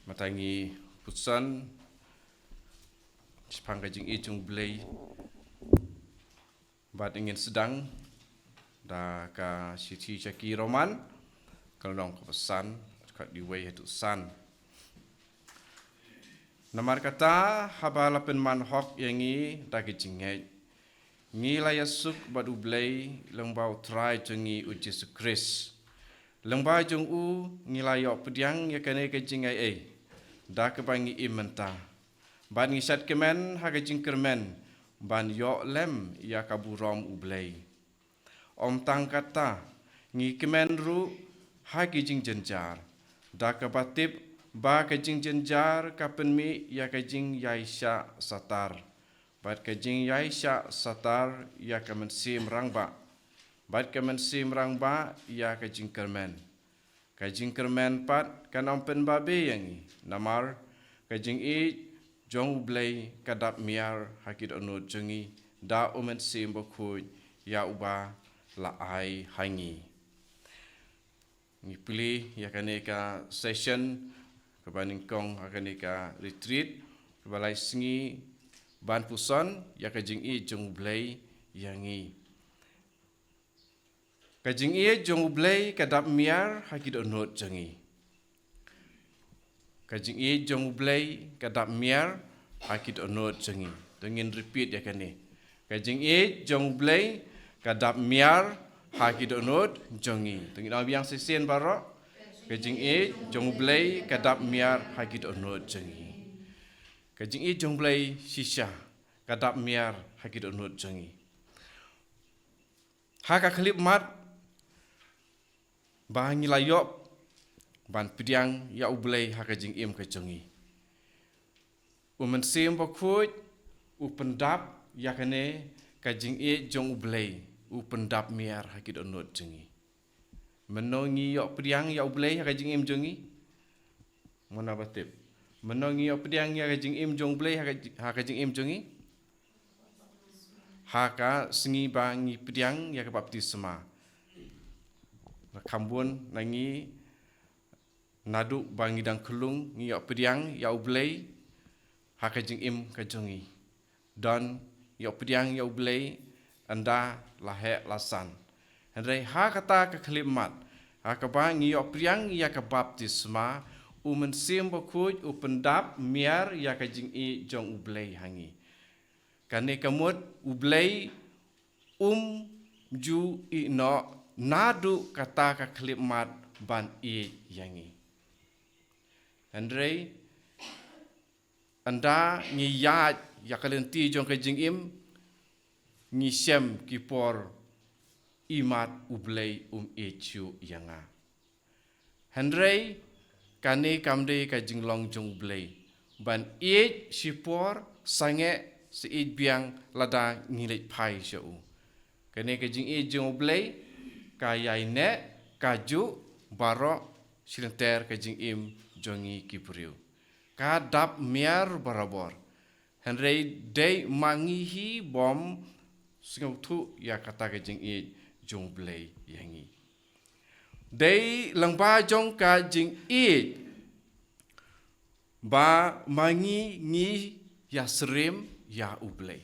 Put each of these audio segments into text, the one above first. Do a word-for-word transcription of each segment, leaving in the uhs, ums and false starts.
Mynta ngi puson shaphang ka jingïeit jong U Blei. Bad ngin sdang da ka shithi sha ki Roman, ka lynnong kaba san, ka dkhot wei haduh san. Namar kata, haba la pynman hok ïa ngi da ka jingngeit, ngi la ïasuk bad U Blei lyngba U Trai jong ngi U Jisu Khrist. Lyngba jong u ngi la ïoh pdiang ïa kane ka jingaiei da kaba ngi im mynta. Bad ngi shad kmen ha ka jingkyrmen ban ïoh lem ïa ka burom U Blei. Ym tang kata, ngi kmen ruh ha ki jingjynjar, da kaba tip ba ka jingjynjar ka pynmih ïa ka jingïaishah satar, bad ka jingïaishah satar ïa ka mynsiem rangbah, bad ka mynsiem rangbah ïa ka jingkyrmen. Ka jingkyrmen pat kan ym pynbabe ïa ngi, namar ka jingïeit jong U Blei ka dap miar ha ki dohnud jong ngi da U Mynsiem Bakhuid ïa uba la ai ha ngi. Ngi plie ïa kane ka session kaba nyngkong ha kane ka retreat kaba lai sngi ban puson ïa ka jingïeit jong U Blei ïa ngi. Ka jingïeit jong U Blei ka dap miar ha ki dohnud jong ngi. Ka jingïeit jong U Blei ka dap miar ha ki dohnud jong ngi. To ngin repeat ïa kane. Ka jingïeit jong U Blei ka dap miar ha ki dohnud jong ngi. To ngin ong biang shisien baroh. Ka jingïeit jong U Blei ka dap miar ha ki dohnud jong ngi. Ka jingïeit jong U Blei shisha ka dap miar ha ki dohnud jong ngi. Ha ka khyllipmat ba ngi la ïoh ban pdiang ïa U Blei ha ka jingim ka jong ngi, U Mynsiem Bakhuid u pyndap ïa kane ka jingïeit jong U Blei, u pyndap miar ha ki dohnud jong ngi. Mynno ngi ïoh pdiang ïa U Blei ha ka jingim jong ngi? Mano ba tip? Mynno ngi ïoh pdiang ïa ka jingim jong U Blei ha ka, ha ka jingim jong ngi? Ha ka sngi ba ngi pdiang ïa ka baptisma. Kham bun na ngi naduh ba ngi dang khyllung ngi ïoh pdiang ïa U Blei ha ka jingim ka jong ngi. Don ïoh pdiang ïa U Blei ynda la heh la san. Hynrei ha kata ka khyllipmat, ha kaba ngi ïoh pdiang ïa ka baptisma, U Mynsiem Bakhuid u pyndap miar ïa ka jingïeit jong U Blei ha ngi. Kane ka mut U Blei um ju ïehnoh naduh kata ka khyllipmat ban ïeit ïa ngi. Hynrei ynda ngi ïaid ïa ka lynti jong ka jingim, ngi shem ki por imat U Blei um ïeit shuh ïa nga. Hynrei kane kam dei ka jinglong jong U Blei ban ïeit shipor sangeh sa ïeit biang lada ngi leit phai sha u. Kane ka jingïeit jong U Blei ka ïaineh, ka juh baroh shilynter ka jingim jong ngi ki briew. Ka dap miar barabor. Hynrei dei ma ngi hi bym sngewthuh ïa kata ka jingïeit jong U Blei ïa ngi. Dei lyngba jong ka jingïeit ba ma ngi ngi ïasyriem ïa U Blei.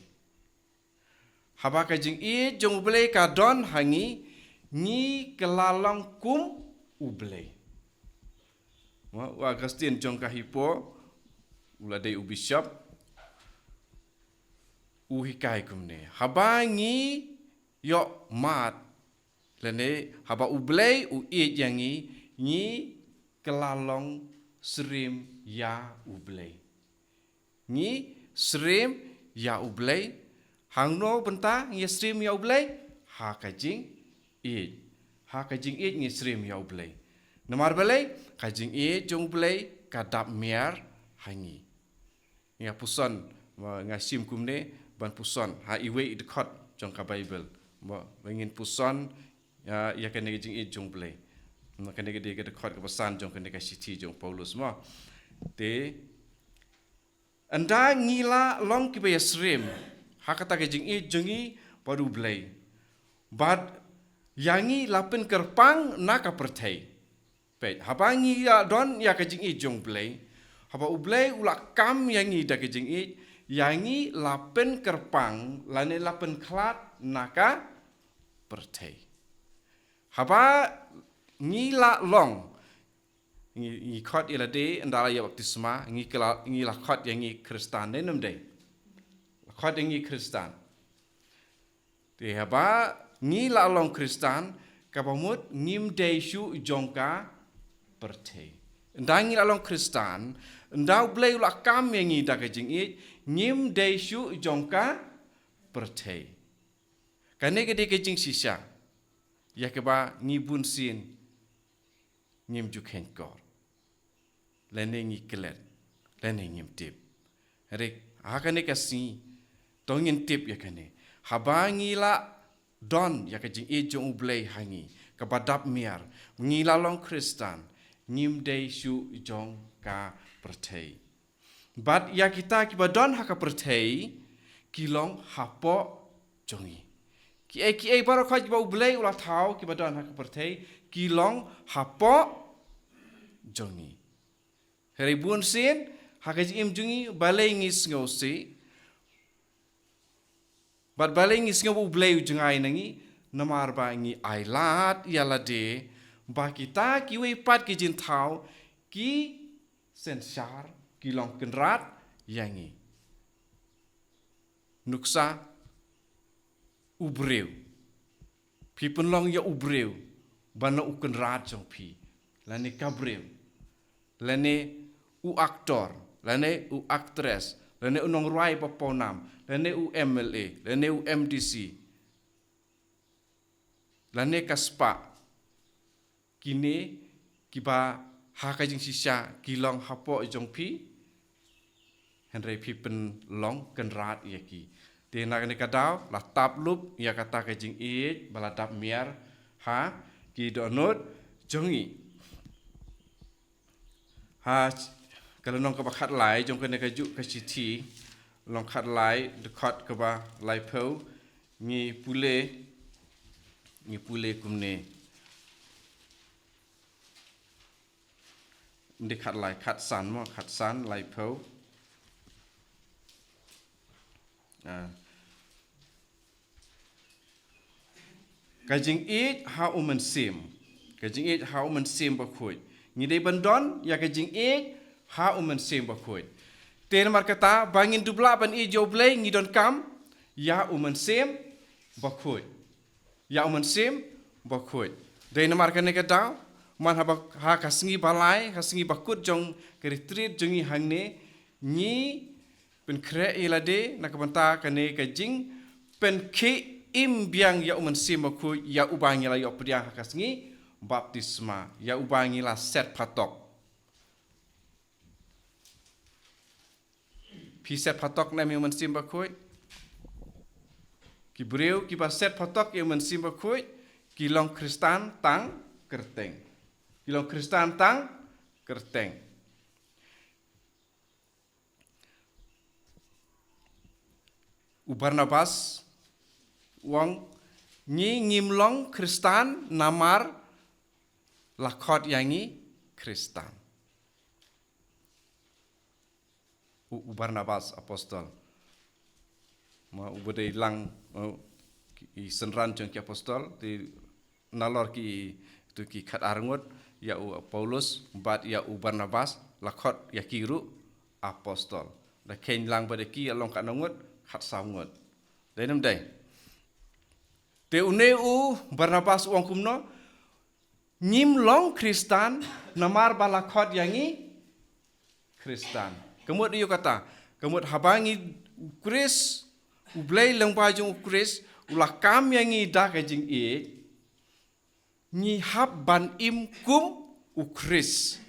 Haba ka jingïeit jong U Blei ka don ha ngi, ngi kylla long kum U Blei. Mo, u Augustine jong ka Hippo, u la dei u bishop, u hikai kumne. Haba ngi ïoh mad, lane haba U Blei u ïeit ïa ngi, ngi kylla long syriem ïa U Blei. Ngi syriem ïa U Blei. Hangno bynta ngi syriem ïa U Blei? Ha ka jingïeit. Ha ka jingïeit ngi syriem ïa U Blei. Namar balei? Ka jingïeit jong U Blei ka dap miar ha ngi. Nga puson, ma, nga shim kumne ban puson ha iwei i dkhot jong ka Baibl. Ba, ba ngin puson ïa, ïa kane ka jingïeit jong U Blei. Ma, kane ka dei ka dkhot kaba san jong kane ka shithi jong u Paulus, mo. Te ynda ngi la long kiba ïasyriem ha kata ka jingïeit jong ngi bad U Blei, bad ïa ngi la pynkyrpang na ka pyrthei. Peit, haba ngi ïa don ïa ka jingïeit jong U Blei, Haba U Blei u la kam ïa ngi da ka jingïeit, ïa ngi la pynkyrpang lane la pynkhlad na ka pyrthei. Haba ngi la long, ngi, ngi khot ïa lade ynda la ïa baptisma, ngi kla, ngi la khot ïa ngi Khristan, ne ym dei? La khot ïa ngi Khristan. Te haba ngi la long Khristan, kaba mut ngim dei shuh jong ka pyrthei. Ynda ngi la long Khristan, ynda U Blei u la kam ïa ngi da ka jingïeit, ngim dei shuh jong ka pyrthei. Kane ka dei ka jingshisha ïa kaba ngi bunsien ngim ju khein kor, lane ngi klet, lane ngim tip. Hynrei ha kane ka sngi to ngin tip ïa kane. Haba ngi la don ïa ka jingïeit jong U Blei ha ngi, kaba dap miar, ngi la long Khristan, ngim dei shuh jong ka pyrthei. Bad ïa kita kiba don ha ka pyrthei ki long hapoh jong ngi. Kiei kiei baroh kiba U Blei u la thaw kiba don ha ka pyrthei ki long hapoh jong ngi. Hynrei bunsien ha ka jingim jong ngi balei ngi sngewsih? Bad balei ngi sngew ba U Blei u jngai na ngi? Namar ba ngi ailad ïa lade ba kita kiwei pat ki jingthaw ki synshar, ki long kynrad ïa ngi. Nuksa, u briew. Phi pynlong ïa u briew ban long u kynrad jong phi, lane ka briew, lane u actor, lane u actress, lane u nongrwai ba pawnam, lane u M L A, lane u M D C, lane ka spah. Kine kiba ha ka jingshisha ki long hapoh jong phi, hynrei phi pynlong kynrad ïa ki. Te na kane ka daw la tap lup ïa kata ka jingïeit ba la dap miar ha ki dohnud jong ngi. Ha ka lynnong kaba khatlai jong kane ka juh ka shithi, lynnong khatlai, dkhot kaba laiphew, ngi pule, ngi pule kumne. Ym dei khatlai, khatsan mo, khatsan, laiphew. Ah. Ka jingïeit ha U Mynsiem. Ka jingïeit ha U Mynsiem Bakhuid. Ngi dei ban don ïa ka jingïeit ha U Mynsiem Bakhuid. Te namar kata ba ngin dup lah ban ïeit ïa U Blei ngi donkam ïa U Mynsiem Bakhuid. Ïa U Mynsiem Bakhuid. Dei namar kane ka daw, man haba ha ka sngi ba lai, ha sngi ba kut jong ka retreat jong ngi hangne, ngi pynkhreh ïa lade na ka bynta kane ka jingpynkhie im biang ïa U Mynsiem Bakhuid, ïa uba ngi la ïoh pdiang ha ka sngi baptisma, ïa uba ngi la set phatok. Phi set phatok ne em ïa U Mynsiem Bakhuid? Ki briew kiba set phatok ïa U Mynsiem Bakhuid ki long Khristan tang kyrteng. Ki long Khristan tang kyrteng. U Barnabas u ong, ngi ngim long Khristan namar la khot ïa ngi Khristan. U, u Barnabas apostol. Ma uba dei lang, uh, ki, i synran jong ki apostol, te nalor ki, tu ki khatar ngut, ïa u Paulus bad ïa u Barnabas, la khot ïa ki ruh apostol. La kheiñ lang bad ïa ki ïa long katno ngut, khatsaw ngut. Dei ne ym dei? Te une u Barnabas u ong kumno, ngim long Khristan namar ba la khot ïa ngi Khristan. Ka mut aïu kata? Ka mut haba ngi u Khrist, U Blei lyngba jong u Khrist u la kam ïa ngi da ka jingïeit, ngi hap ban im kum u Khrist.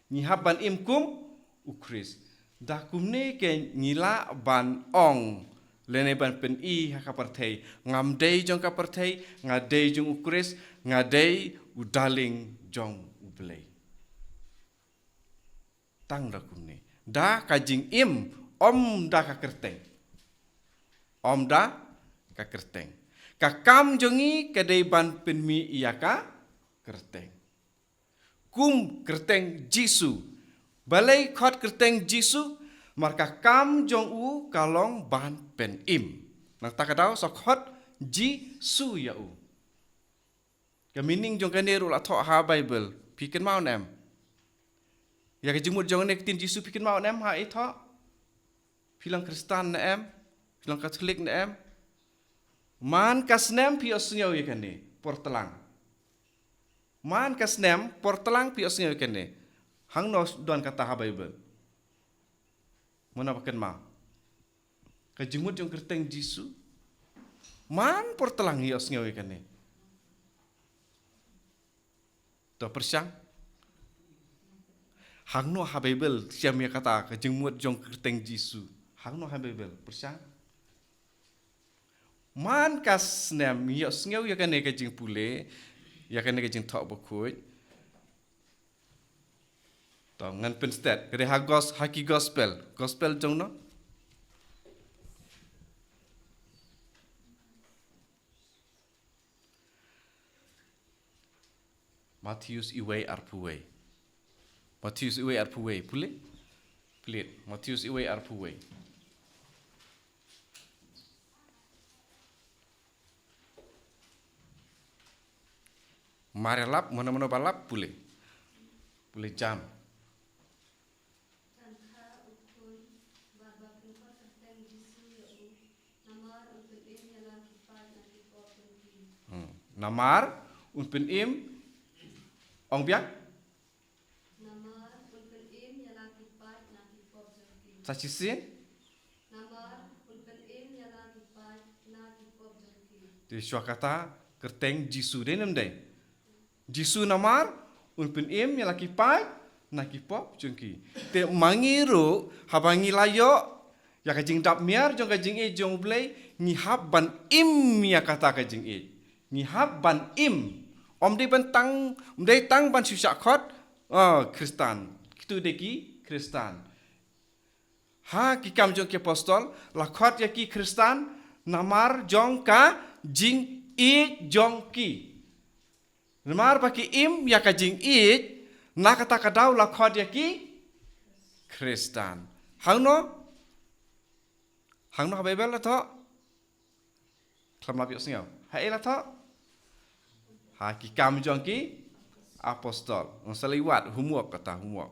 Ngi hap ban im kum u Khrist. Da kumne ke ngi lah ban ong lane ban pyni ha ka pyrthei, ngam dei jong ka pyrthei, nga dei jong u Khrist, nga dei u darling jong U Blei. Tang da kumne. Da ka jingim, ym da ka kyrteng. Ym da ka kyrteng. Ka kam jong ngi ka dei ban pynmih ïa ka kyrteng. Kum kyrteng Jisu. Balei khot kyrteng Jisu? Namar ka kam jong u ka long ban pynim. Nangta ka daw sa khot Jisu ïa u. Ka meaning jong kane ruh la thoh ha Bible. Phi kynmaw ne em? Ïa ka jingmut jong kane ka ktien Jisu phi kynmaw ne em ha i thoh? Phi long Khristan ne em? Phi long Katholik ne em? Man ka snem phi ïohsngew ïa kane por tlang. Man ka snem por tlang phi ïohsngew ïa kane. Hangno don kata ha Bible? Mano ba kynmaw? Ka jingmut jong kyrteng Jisu. Man por tlang ïohsngew ïa kane. To pyrshang. Hangno ha Bible shem ïa kata ka jingmut jong kyrteng Jisu? Hangno ha Bible? Pyrshang. Man ka snem ïohsngew ïa kane ka jingpule, ïa kane ka jingthoh bakhuid. To ngan pynstet ka dei ha gos-, ha ki gospel. Gospel jong no? Mathaios iwei arphew wei. Mathaios iwei arphew wei. Pule? Pule. Mathaios iwei arphew wei. Mar ïalap, mano mano ba lap, pule. Pule jam. Hmm. Namar un pynim, ong biang? Sa shisien? Te shuwa kata kyrteng Jisu dei ne ym dei? Jisu namar un pynim ïa la ki paid na ki pop jong ki. Te ma ngi ruh haba ngi la ïoh ïa ka jingdap miar jong ka jingïeit jong U Blei, ngi hap ban im ïa kata ka jingïeit. Ngi hap ban im. Ym dei ban tang, ym dei tang ban shu shah khot, oh, Khristan. Kitu dei ki Khristan. Ha ki Kam jong ki Apostol la khot ïa ki Khristan namar jong ka jingïeit jong ki. Namar ba ki im ïa ka jingïeit, na kata ka daw la khot ïa ki Khristan. Hangno? Hangno ha Baibl la thoh? Khlem lap ïohsngew. Ha ei la thoh? Ha ki Kam jong ki Apostol. Ngan sa leit wad, homework kata, homework.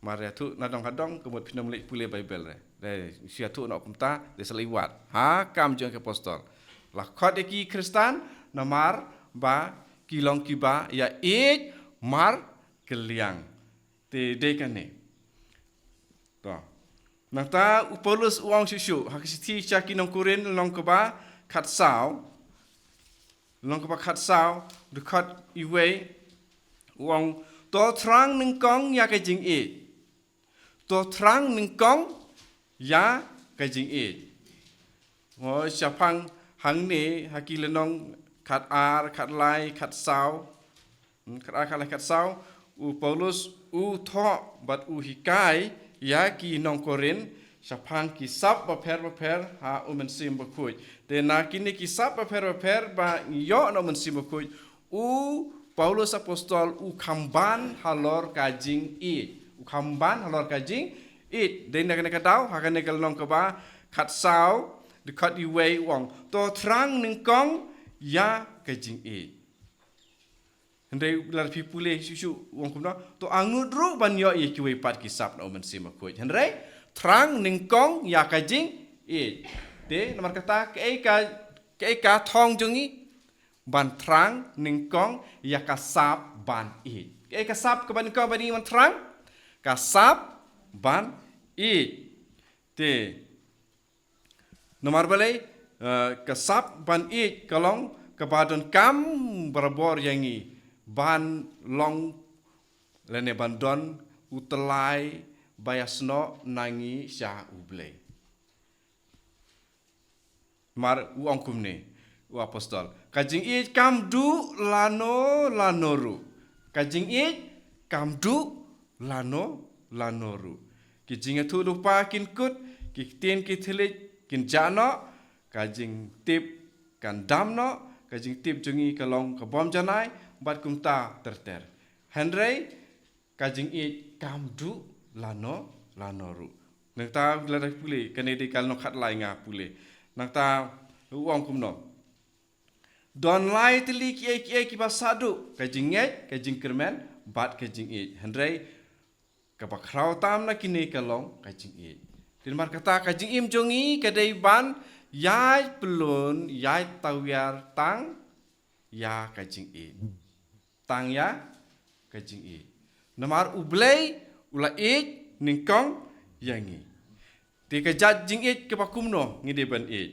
Mar ïathuh nadong hadong, ka mut phin ym leit pule Baibl re. Dei, shu ïathuh noh kumta, dei sa leit wad. Ha Kam jong ki Apostol. La khot ïa ki Khristan, namar ba ki long kiba ïa ïeit markylliang. Te dei kane. To. Nangta u Paulus u ong shuh shuh, ha ka shithi sha ki nong Korinth lynnong kaba khatsaw. Lynnong kaba khatsaw, dkhot iwei, u ong, to thrang nyngkong ïa ka jingïeit. To thrang nyngkong ïa ka jingïeit. Mo shaphang hangne ha ki lynnong khatar, khatlai, khatsaw. Hmm, khatar, khatlai, khatsaw. U Paulus u thoh bad u hikai ïa ki nong Korinth shaphang ki sap bapher bapher ha u Mynsiem Bakhuid. Te na kine ki sap bapher bapher ba ngi ïoh na u Mynsiem Bakhuid, u Paulus Apostol u kham ban halor ka jingïeit. U kham ban halor ka jingïeit. Dei na kane ka daw, ha kane ka lynnong kaba khatsaw, dkhot iwei u ong, to thrang nyngkong ïa ka jingïeit. Hynrei lada phi pule shuh shuh u ong kumno, to angnud ruh ban ïoh ïa kiwei pat ki sap na u Mynsiem Bakhuid. Hynrei thrang nyngkong ïa ka jingïeit. Te namar kata kaei ka, kaei ka thong jong ngi? Ban thrang nyngkong ïa ka sap ban ïeit. Kaei ka sap kaba nyngkong ba ngi ban thrang? Ka sap ban ïeit. Te namar balei, eh, ka sap ban ïeit ka long kaba donkam barabor ïa ngi ban long lane ban don u tyllai ba ïasnoh na ngi sha U Blei. Mar u ong kumne u Apostol, ka jingïeit kam duh lano lano ruh. Ka jingïeit kam duh lano lano ruh. Ki jingïathuhlypa kin kut, ki ktien ki thylliej kin jah noh, ka jingtip kan dam noh, ka jingtip jong ngi ka long ka bym janai, bad kumta ter ter. Hynrei ka jingïeit kam duh lano lano ruh. Nangta lada pule, kane dei ka lynnong khatlai nga pule. Nangta u ong kumno. Don lai tylli kiei kiei kiba sah duh, ka jingngeit, ka jingkyrmen, bad ka jingïeit. Hynrei kaba khraw tam na kine ka long ka jingïeit. Te namar kata ka jingim jong ngi ka dei ban ïai pyllun, ïai tawiar tang ïa ka jingïeit. Tang ïa ka jingïeit. Namar U Blei u la ïeit nyngkong ïa ngi. Te ka jait jingïeit kaba kumno ngi dei ban ïeit?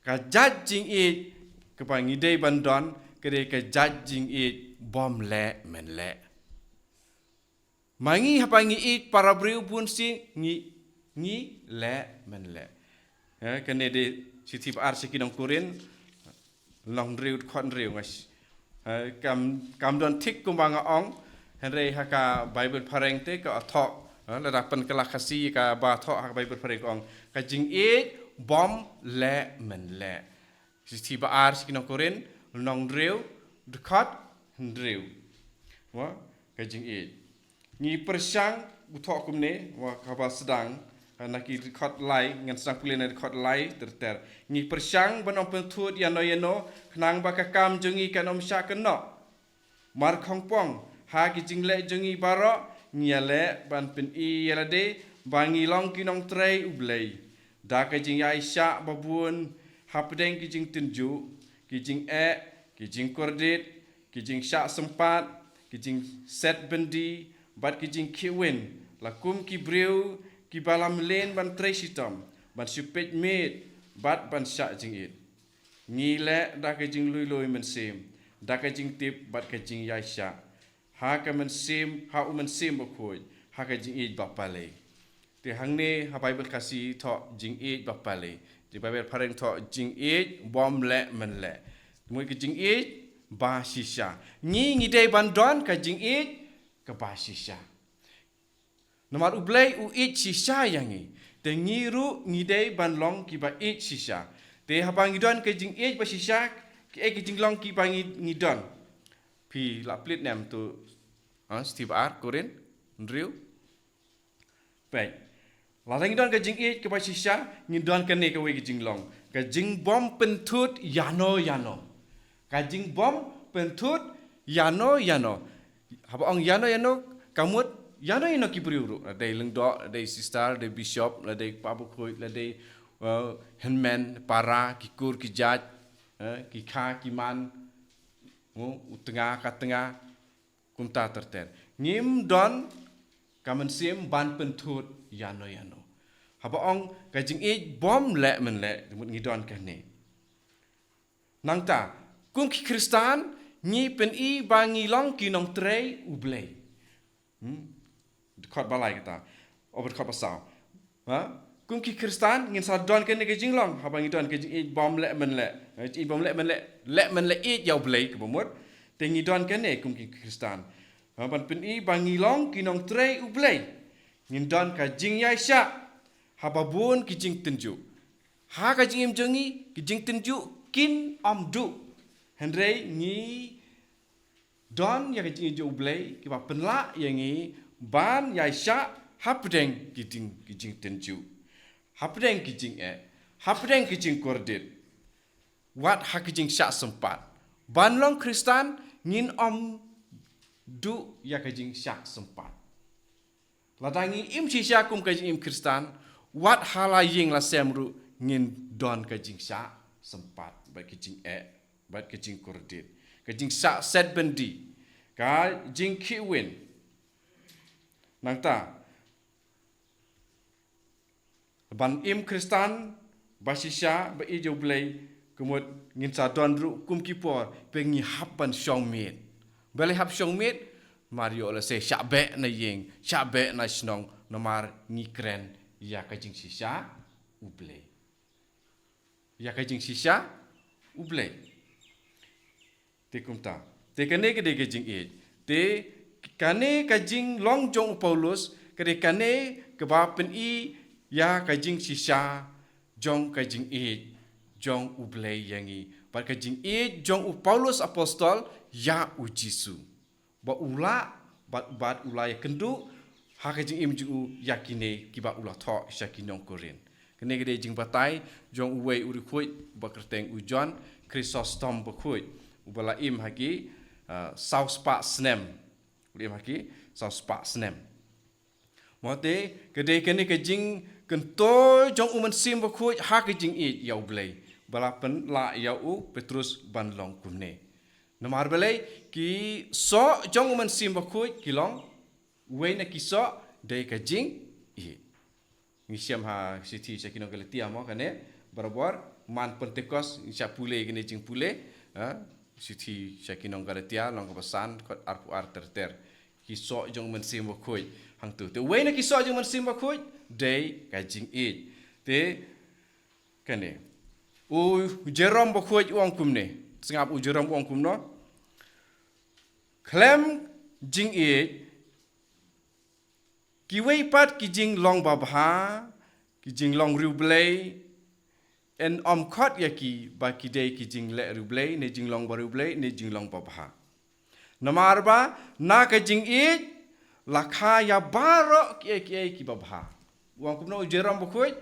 Ka jait jingïeit kaba ngi dei ban don ka dei ka jait jingïeit bym leh mynleh. Ma ngi haba ngi ïeit para briew bun sien ngi, ngi leh mynleh. Eh, kane dei shithi ba ar sha ki nong Korinth, lynnong hynriew dkhot hynriew nga sh-, eh, kam, kam don thik kumba nga ong, hynrei ha ka Baibl phareng te ka thoh, eh, lada pynkylla Khasi kaba thoh ha ka Baibl phareng ka ong, ka jingïeit bym leh mynleh. Shithi ba ar sha ki nong Korinth, lynnong hynriew, dkhot hynriew. Wa, ka jingïeit. Ngi pyrshang u thoh kumne, wa kaba sdang, na ki dkhot lai, ngan sdang pule na dkhot lai, ter ter. Ngi pyrshang ban ym pynthut ïano ïano, khnang ba ka kam jong ngi kan ym shah kynnoh. Mar khongpong, ha ki jingleh jong ngi baroh, ngi ïaleh ban pyni ïa lade, ba ngi long ki nongtrei U Blei. Da ka jingïaishah babun, hapdeng ki jingtynjuh, ki jingeh, ki jingkordit, ki jingshah sympat, ki jingset byndi, bad ki jingkhih win, la kum ki briew, kiba la mlien ban trei shitom, ban shu peit miet, bad ban shah jingit. Ngi leh da ka jinglui lui mynsiem, da ka jingtip bad ka jingïaishah. Ha ka mynsiem, ha u Mynsiem Bakhuid, ha ka jingïeit bapale. Te hangne ha Baibl Khasi thoh jingïeit bapale. Te Baibl phareng thoh jingïeit bym leh mynleh. Te mut ka jingïeit ba shisha. Ngi ngi dei ban don ka jingïeit kaba shisha. Namar U Blei u ïeit shisha ïa ngi. Te ngi ruh ngi dei ban long kiba ïeit shisha. Te haba ngi don ka jingïeit ba shisha, kiei ki jinglong kiba ngi, ngi don? Phi la plie ne em tu, ha, shithi ba ar Korinth hynriew. Peit. Lada ngi don ka jingïeit kaba shisha, ngi don kane kawei ka jinglong. Ka jingbym pynthut ïano ïano. Ka jingbym pynthut ïano ïano. Haba ong ïano ïano, ka mut ïano ïano ki briew ruh. La dei lyngdoh, la dei sister, la dei bishop, la dei kpa bakhuid, la dei, eh, hynmen, para, ki kur, ki jait, eh, ki kha, ki man, u tnga, ka tnga, kumta ter ter. Ngim don ka mynsiem ban pynthut ïano ïano. Haba ong ka jingïeit bym leh mynleh, te mut ngi don kane. Nangta, kum ki Khristan, ngi pyni ba ngi long ki nongtrei U Blei. Hmm? Dkhot ba lai kata. O, dkhot ba saw. Ha? Kum ki Khristan, ngin sa don kane ka jinglong. Haba ngi don ka jingïeit bym leh mynleh. Ha, jingïeit bym leh mynleh. Leh mynleh ïeit ïa U Blei kaba mut. Te ngi don kane kum ki Khristan. Ha, ban pyni ba ngi long ki nongtrei U Blei. Ngin don ka jingïaishah. Haba bun ki jingtynjuh. Ha ka jingim jong ngi, ki jingtynjuh kin ym duh. Hynrei ngi don ïa ka jingïeit jong U Blei, kiba pynlah ïa ngi, ban ïaishah, hapdeng ki jing, ki jingtynjuh. Hapdeng ki jingeh, hapdeng ki jingkordit. Wat ha ki jingshah sympat. Ban long Khristan, ngin ym duh ïa ka jingshah sympat. Lada ngi im shisha kum ka jingim Khristan, wat ha la ïing la sem ruh ngin don ka jingshah sympat, bad ka jingeh, bad ka jingkordit, ka jingshah set byndi, ka jingkhih win. Nangta, ban im Khristan, ba shisha, ba ïeit ïa U Blei, ka mut ngin sa don ruh kum ki por, ba ngi hap ban shong miet. Balei hap shong miet? Namar ïoh lehse shah beh na ïing, shah beh na shnong, namar ngi kren ïa ka jingshisha U Blei. Ïa ka jingshisha U Blei. Te kumta. Te kane ka dei ka jingïeit. Te kane ka jinglong jong u Paulus, ka dei kane kaba pyni ïa ka jingshisha jong ka jingïeit jong U Blei ïa ngi. Bad ka jingïeit jong u Paulus apostol ïa u Jisu. Ba u lah, bad, bad u la ïakynduh, ha ka jingim jong u ïa kine kiba u la thoh sha ki nong Korinth. Kane ka dei jingbatai jong uwei u riewkhuid ba kyrteng u John Chrysostom bakhuid, uba la im ha ki, ah, saw spah snem. U la im ha ki saw spah snem. Mo te, ka dei kane ka jingkyntu jong u Mynsiem Bakhuid ha ka jingïeit ïa u Blei, ba la pynlah ïa u Petrus ban long kumne. Namar balei? Ki soh jong u Mynsiem Bakhuid ki long, uwei na ki soh dei ka jingïeit. Ngi shem ha shithi sha ki nong Galatia mo kane, barabor, man Pentekost, ngi shah pule kane jingpule, ha, shithi sha ki nong Galatia, lynnong kaba san, dkhot arphew ar ter ter. Ki soh jong u Mynsiem Bakhuid, hangto. Te uwei na ki soh jong u Mynsiem Bakhuid, dei ka jingïeit. Te, kane. U Jerome Bakhuid u ong kumne. Sngap u Jerome u ong kumno. Khlem jingïeit, kiwei pat ki jinglong babha, ki jinglong riewblei, yn ym khot ïa ki ba ki dei ki jingleh riewblei, ne jinglong ba riewblei, ne jinglong babha. Namar ba, na ka jingïeit, la kha ïa baroh kiei kiei kiba bha. U ong kumno u Jerome Bakhuid,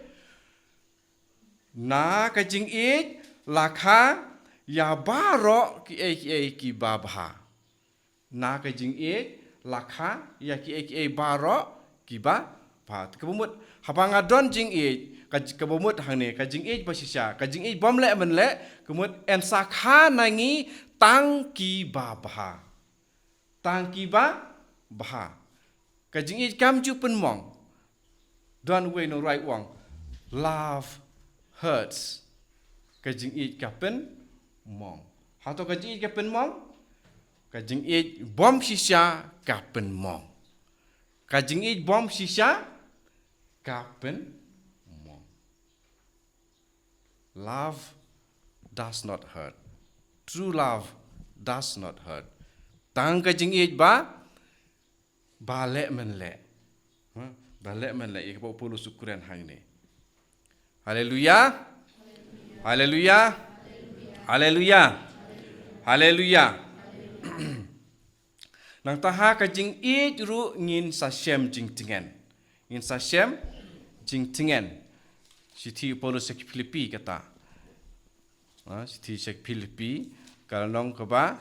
na ka jingïeit, la kha ïa baroh kiei kiei kiba bha. Na ka jingïeit, la kha ïa kiei kiei baroh kiba bha. Kaba mut, haba nga don jingïeit, ka, kaba mut hangne, ka jingïeit ba shisha, ka jingïeit bym leh mynleh, ka mut yn sa kha na ngi tang kiba bha. Tang kiba bha. Ka jingïeit kam ju pynmong. Don uwei u nongrwai u ong, love hurts. Ka jingïeit ka pynmong. Hato ka jingïeit ka pynmong? Ka jingïeit bym shisha ka pynmong. Ka jingïeit bym shisha ka pynmong. Love does not hurt. True love does not hurt. Tang ka jingïeit ba, ba leh mynleh. Ha? Ba leh mynleh. Ïa kaba u Paulus u kren hangne. Haleluya. Haleluya. Haleluya. Haleluya. Nangta ha ka jingïeit ruh ngin sa shem jingtngen. Ngin sa shem jingtngen. Shithi u Paulus sha ki Philippi kata. Ha, shithi sha ki Philippi, ka lynnong kaba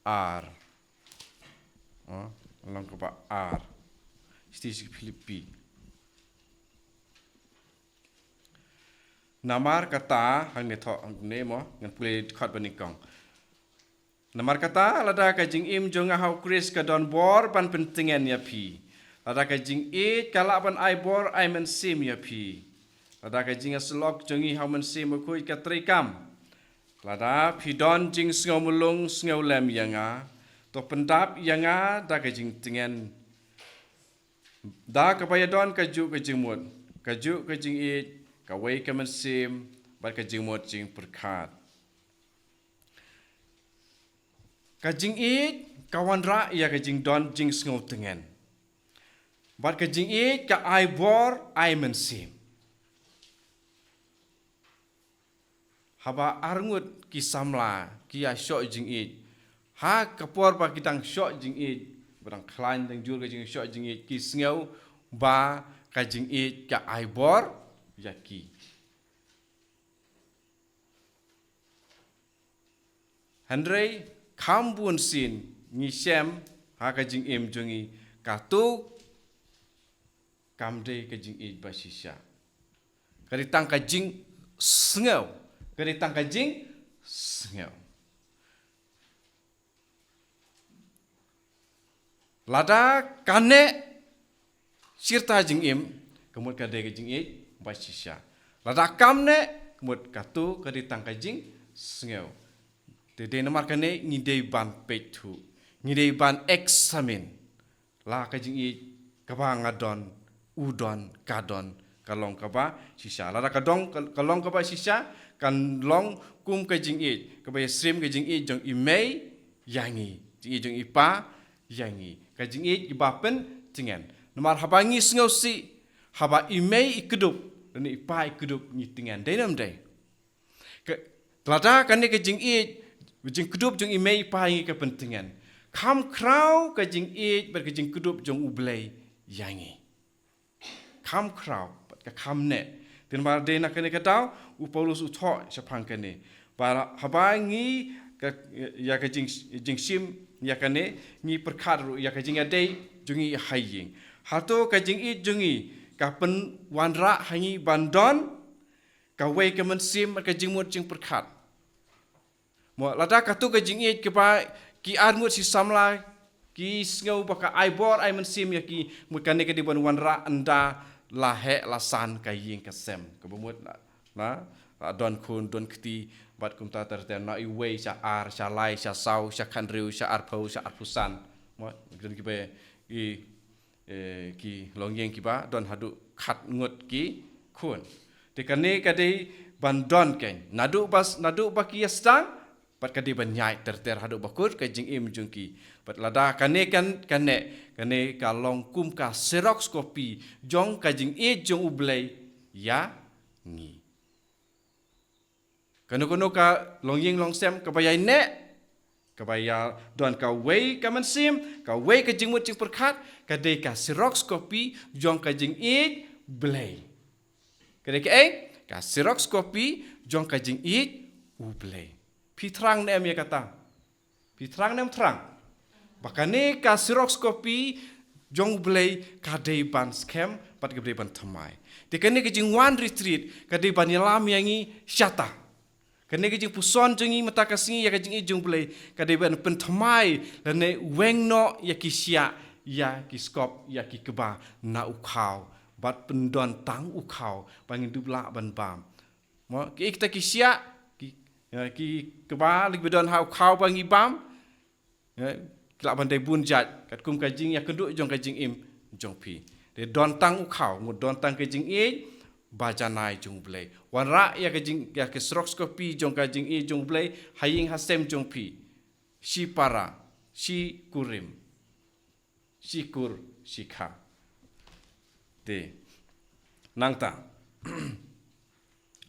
ar. Ha, lynnong kaba ar. Shithi sha ki Philippi. Namar kata, hangne thoh, hangne mo, ngan pule dkhot ba nyngkong. Namar kata, lada ka jingim jong nga ha u Khrist ka don bor ban pyntngen ïa phi. Lada ka jingïeit ka lah ban ai bor ai mynsiem ïa phi. Lada ka jingïasyllok jong ngi ha u Mynsiem Bakhuid ka treikam. Lada phi don jingsngew mulung sngew lem ïa nga. To pyndap ïa nga da ka jingtngen. Da kaba ïadon kajuh ka jingmut, kajuh ka jingïeit, kawei ka mynsiem, bad ka jingmut jingpyrkhat. Ka jingïeit, ka wanrah ïa ka jingdon jingsngew tngen. Bad ka jingïeit, ka ai bor, ai mynsiem. Haba arngut ki samla, ki ïa shoh jingïeit. Ha ka por ba ki dang shoh jingïeit, ba dang khlaiñ dang jur ka jingshoh jingïeit, ki sngew ba ka jingïeit ka ai bor ïa ki. Hynrei kham bun sien ngi shem ha ka jingim jong ngi, kato kam dei ka jingïeit ba shisha. Ka dei tang ka jingsngew. Ka dei tang ka jingsngew. Lada ka neh shirta jingim, ka mut ka dei ka jingïeit ba shisha. Lada kam neh, ka mut kato ka dei tang ka jingsngew. Te dei namar kane ngi dei ban peit thuh. Ngi dei ban examine. La ka jingïeit kaba nga don, u don, ka don, ka long kaba shisha. Lada ka dong, ka, ka long kaba shisha, kan long kum ka jingïeit kaba ïasyriem, ka jingïeit jong i mei ïa ngi, jingïeit jong i pa ïa ngi. Ka jingïeit kiba pyntngen. Namar haba ngi sngewsih, haba i mei i kdup, lane i pa i kdup, ngi tngen. Dei ne ym dei? Ka, lada kane ka jingïeit, jingkdup jong i mei i pa ïa ngi ka pyntngen. Kham khraw ka jingïeit bad ka jingkdup jong U Blei ïa ngi. Kham khraw, bad ka kham neh. Te namar dei na kane ka daw, u Paulus u thoh shaphang kane. Ba haba ngi ka, ïa ka jing, jingshim, ïa kane, ngi pyrkhat ruh, ïa ka jingïadei, jong ngi ha ïing. Hato ka jingïeit jong ngi, ka pynwanrah ha ngi ban don, kawei ka mynsiem, ka jingmut jingpyrkhat. Mo, lada katto ka jingïeit kaba ki arngut shi samla, ki sngew ba ka ai bor ai mynsiem ïa ki, mut kane ka dei ban wanrah ynda la heh la san ka ïing ka sem. Kaba mut na, na, la don khun, don kti, bad kumta ter ter na iwei sha ar, sha lai, sha saw, sha khathynriew, sha arphew, sha arphew san. Mo, don kiba, i, eh, ki longïing kiba don haduh khatngut ki khun. Te kane ka dei ban don kein. Naduh bas, naduh ba ki ïa sdang, bad ka dei ban ïaid ter ter haduh ba kut ka jingim jong ki. Bad lada kane kan, kane, kane ka long kum ka xerox copy jong ka jingïeit jong U Blei ïa ngi. Kano kano ka longïing longsem kaba ïaineh, kaba ïa don kawei ka mynsiem, kawei ka jingmut jingpyrkhat, ka dei ka xerox copy jong ka jingïeit Blei. Ka dei kaei? Ka xerox copy jong ka jingïeit U Blei. Phi thrang ne em ïa kata? Phi thrang ne em thrang? Ba kane ka xerox copy jong U Blei ka dei ban skhem, bad ka dei ban thymmai. Te kane ka jingwan retreat, ka dei ban ïalam ïa ngi shata. Kane ka jingpuson jong ngi mynta ka sngi ïa ka jingïeit jong U Blei, ka dei ban pynthymmai, lane weng noh ïa ki shiah, ïa ki skop, ïa ki kba, na u khaw, bad pyndon tang u khaw, ba ngin dup lah ban bam. Mo, ki, kita ki shiah, ki, eh, ki kba, leh ba don ha u khaw ba ngi bam. Eh, ki lah ban dei bun jait, katkum ka jingïakynduh jong ka jingim jong phi. Te don tang u khaw, ngut don tang ka jingïeit, ba janai jong U Blei. Wanrah ïa ka jing, ïa ka xerox copy jong ka jingïeit jong U Blei, ha ïing ha sem jong phi. Shi para, shi kurim. Shi kur, shi kha. Te. Nangta.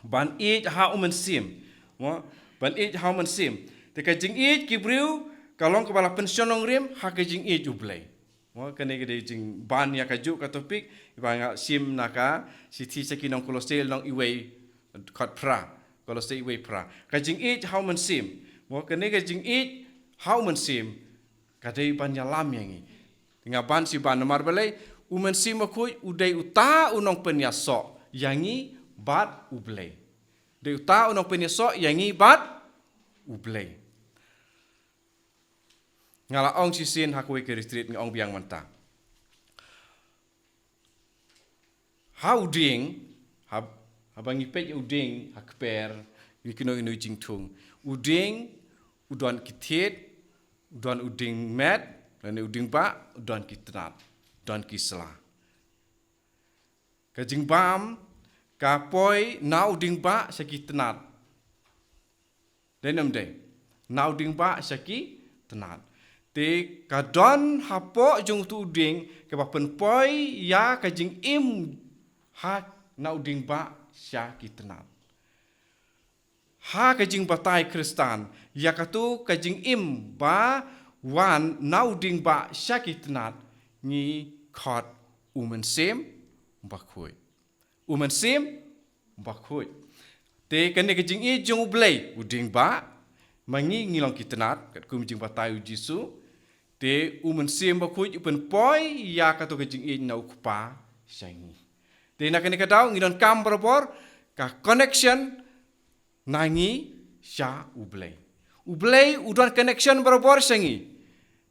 Ban ïeit ha u Mynsiem. Mo, ban ïeit ha u Mynsiem. Te ka jingïeit ki briew, ka long kaba la pynshong nongrim, ha ka jingïeit U Blei. Mo, kane ka dei jingban ïa kajuh ka topic, ba nga shim na ka, shithi sha ki nong Kolose lynnong iwei, khot phra. Kolose iwei phra. Ka jingïeit ha u Mynsiem. Mo, kane ka jingïeit ha u Mynsiem, ka dei ban ïalam ïa ngi. Nga ban shi ban namar balei, u Mynsiem Bakhuid, u dei uta u nongpynïasoh, ïa ngi bad U Blei. Dei uta u nongpynïasoh, ïa ngi bad U Blei. Nga la ong shisien ha kawei ka retreat nga ong biang mynta. Ha u dieng, ha, haba ngi peit u dieng, ha kper, ngi kynnoh ïa u jingthung. U dieng, u don ki thied, u don u dieng met, lane u dieng bah, u don ki tnat, u don ki sla. Ka jingbam, ka poi na u dieng bah, sha ki tnat. Dei ne em dei. Na u dieng bah sha ki tnat. Te ka don hapoh jong utu u dieng kaba pynpoi ïa ka jingim ha na u dieng bah sha ki tnat. Ha ka jingbatai Khristan, ïa katu ka jingim ba wan na u dieng bah sha ki tnat ngi khot u Mynsiem Bakhuid. U Mynsiem Bakhuid. Te kane ka jingïeit jong U Blei, u dieng bah, ma ngi ngi long ki tnat, katkum jingbatai u Jisu, te u Mynsiem Bakhuid u pynpoi ïa katu ka jingïeit na u Kpa sha ngi. Te na kane ka daw ngi donkam barabor ka connection na ngi sha U Blei. U Blei u don connection barabor sha ngi.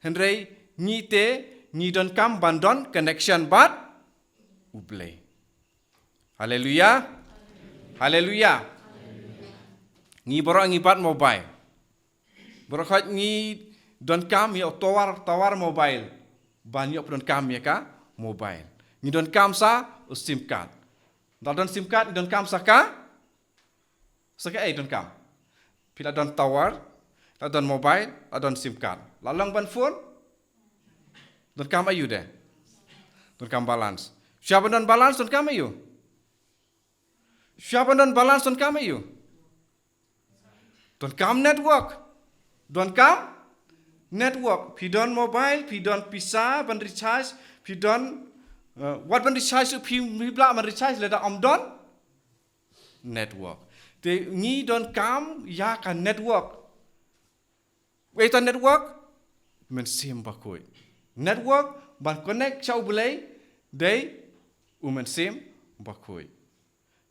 Hynrei ngi te ngi donkam ban don connection bad U Blei. Haleluya. Haleluya. Ngi baroh ngi bad mobile. Baroh khoit ngi donkam ïa u tower, tower mobile. Ban ïoh pyndonkam ïa ka mobile. Ngi donkam sa u sim card. Ynda don sim card ngi donkam sa ka, sa kaei donkam? Phi la don tower, la don mobile, la don sim card. La long ban phone? Donkam aïu de? Donkam balance. Shuwa ban don balance donkam aïu? Shuwa ban don balance donkam aïu? Donkam network. Donkam network. Phi don mobile, phi don pisa ban recharge, phi don Uh, wat ban recharge u phim, phim lah ban recharge lada ym don network. Te ngi donkam ïa ka network. Wei ta network, Mynsiem Bakhuid. Network ban connect sha U Blei, dei u Mynsiem Bakhuid.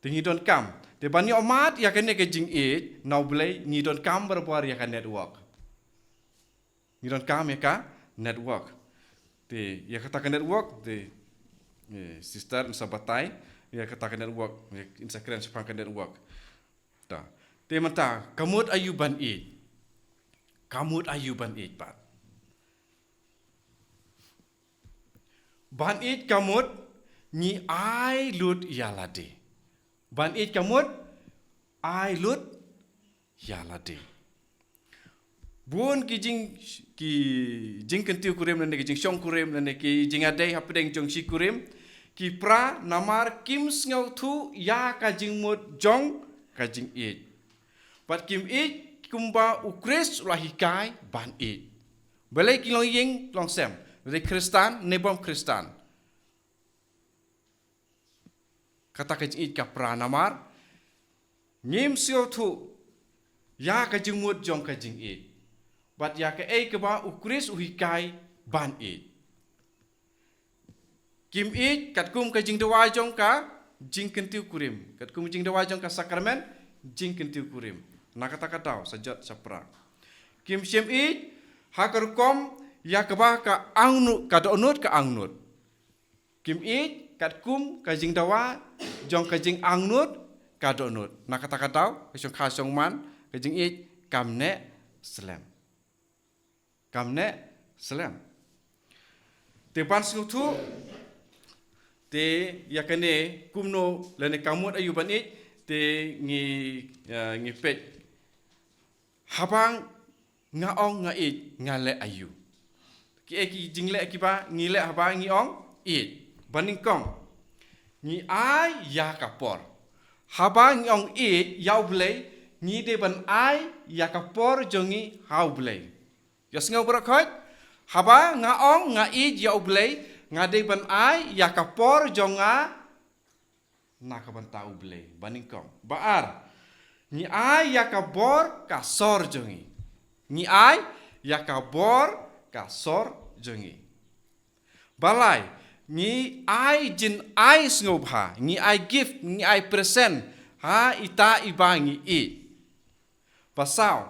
Te ngi donkam. Te ban ïoh mad ïa kane ka jingïeit na U Blei, ngi donkam barabor ïa ka network. Ngi donkam ïa ka network. Te ïa kata ka network, te, eh, sister yn sa batai ïa kata ka network, ïa, yn sa kren shaphang ka network. Ta. Te mynta, ka mut aïu ban ïeit? Ka mut aïu ban ïeit pat? Ban ïeit ka mut ngi ai lut ïa lade. Ban ïeit ka mut ai lut ïa lade. Bun ki jing, ki jingkyntiew kurim lane ki jingshong kurim lane ki jingïadei hapdeng jong shi kurim ki pra namar kim sngewthuh ïa ka jingmut jong ka jingïeit. Bad kim ïeit kumba U Khrist u la hikai ban ïeit. Balei ki long ïing long sem, lada Khristan ne bym Khristan. Kata ka jingïeit ka pra namar ngim sngewthuh ïa ka jingmut jong ka jingïeit. Bad ïa kaei kaba U Khrist u hikai ban ïeit. Kim ïeit katkum ka jingdawa jong ka jingkyntiew kurim. Katkum jingdawa jong ka sakramen jingkyntiew kurim. Na kata ka daw, sa jot sa pra. Kim shym ïeit ha ka rukom ïa kaba ka angnud, ka dohnud ka angnud. Kim ïeit katkum ka jingdawa jong ka jingangnud ka dohnud. Na kata ka daw, ka shongkha shongman, ka jingïeit kam neh slem. Kam neh slem. Te ban sngewthuh, te ïa kane kumno lane ka mut aïu ban ïeit, te ngi, eh, ngi peit. Haba nga ong nga ïeit, nga leh aïu? Kiei ki jingleh kiba ngi leh haba ngi ong ïeit? Ba nyngkong, ngi ai ïa ka por. Haba ngi ong ïeit ïa U Blei, ngi dei ban ai ïa ka por jong ngi ha U Blei. Ïa sngew baroh khoit, haba nga ong nga ïeit ïa U Blei, nga dei ban ai ïa ka por jong nga na ka bynta U Blei. Ba nyngkong. Ba ar, ngi ai ïa ka bor ka sor jong ngi. Ngi ai ïa ka bor ka sor jong ngi. Ba lai, ngi ai jingai sngewbha, ngi ai gift, ngi ai present ha ita iba ngi ïeit. Ba saw,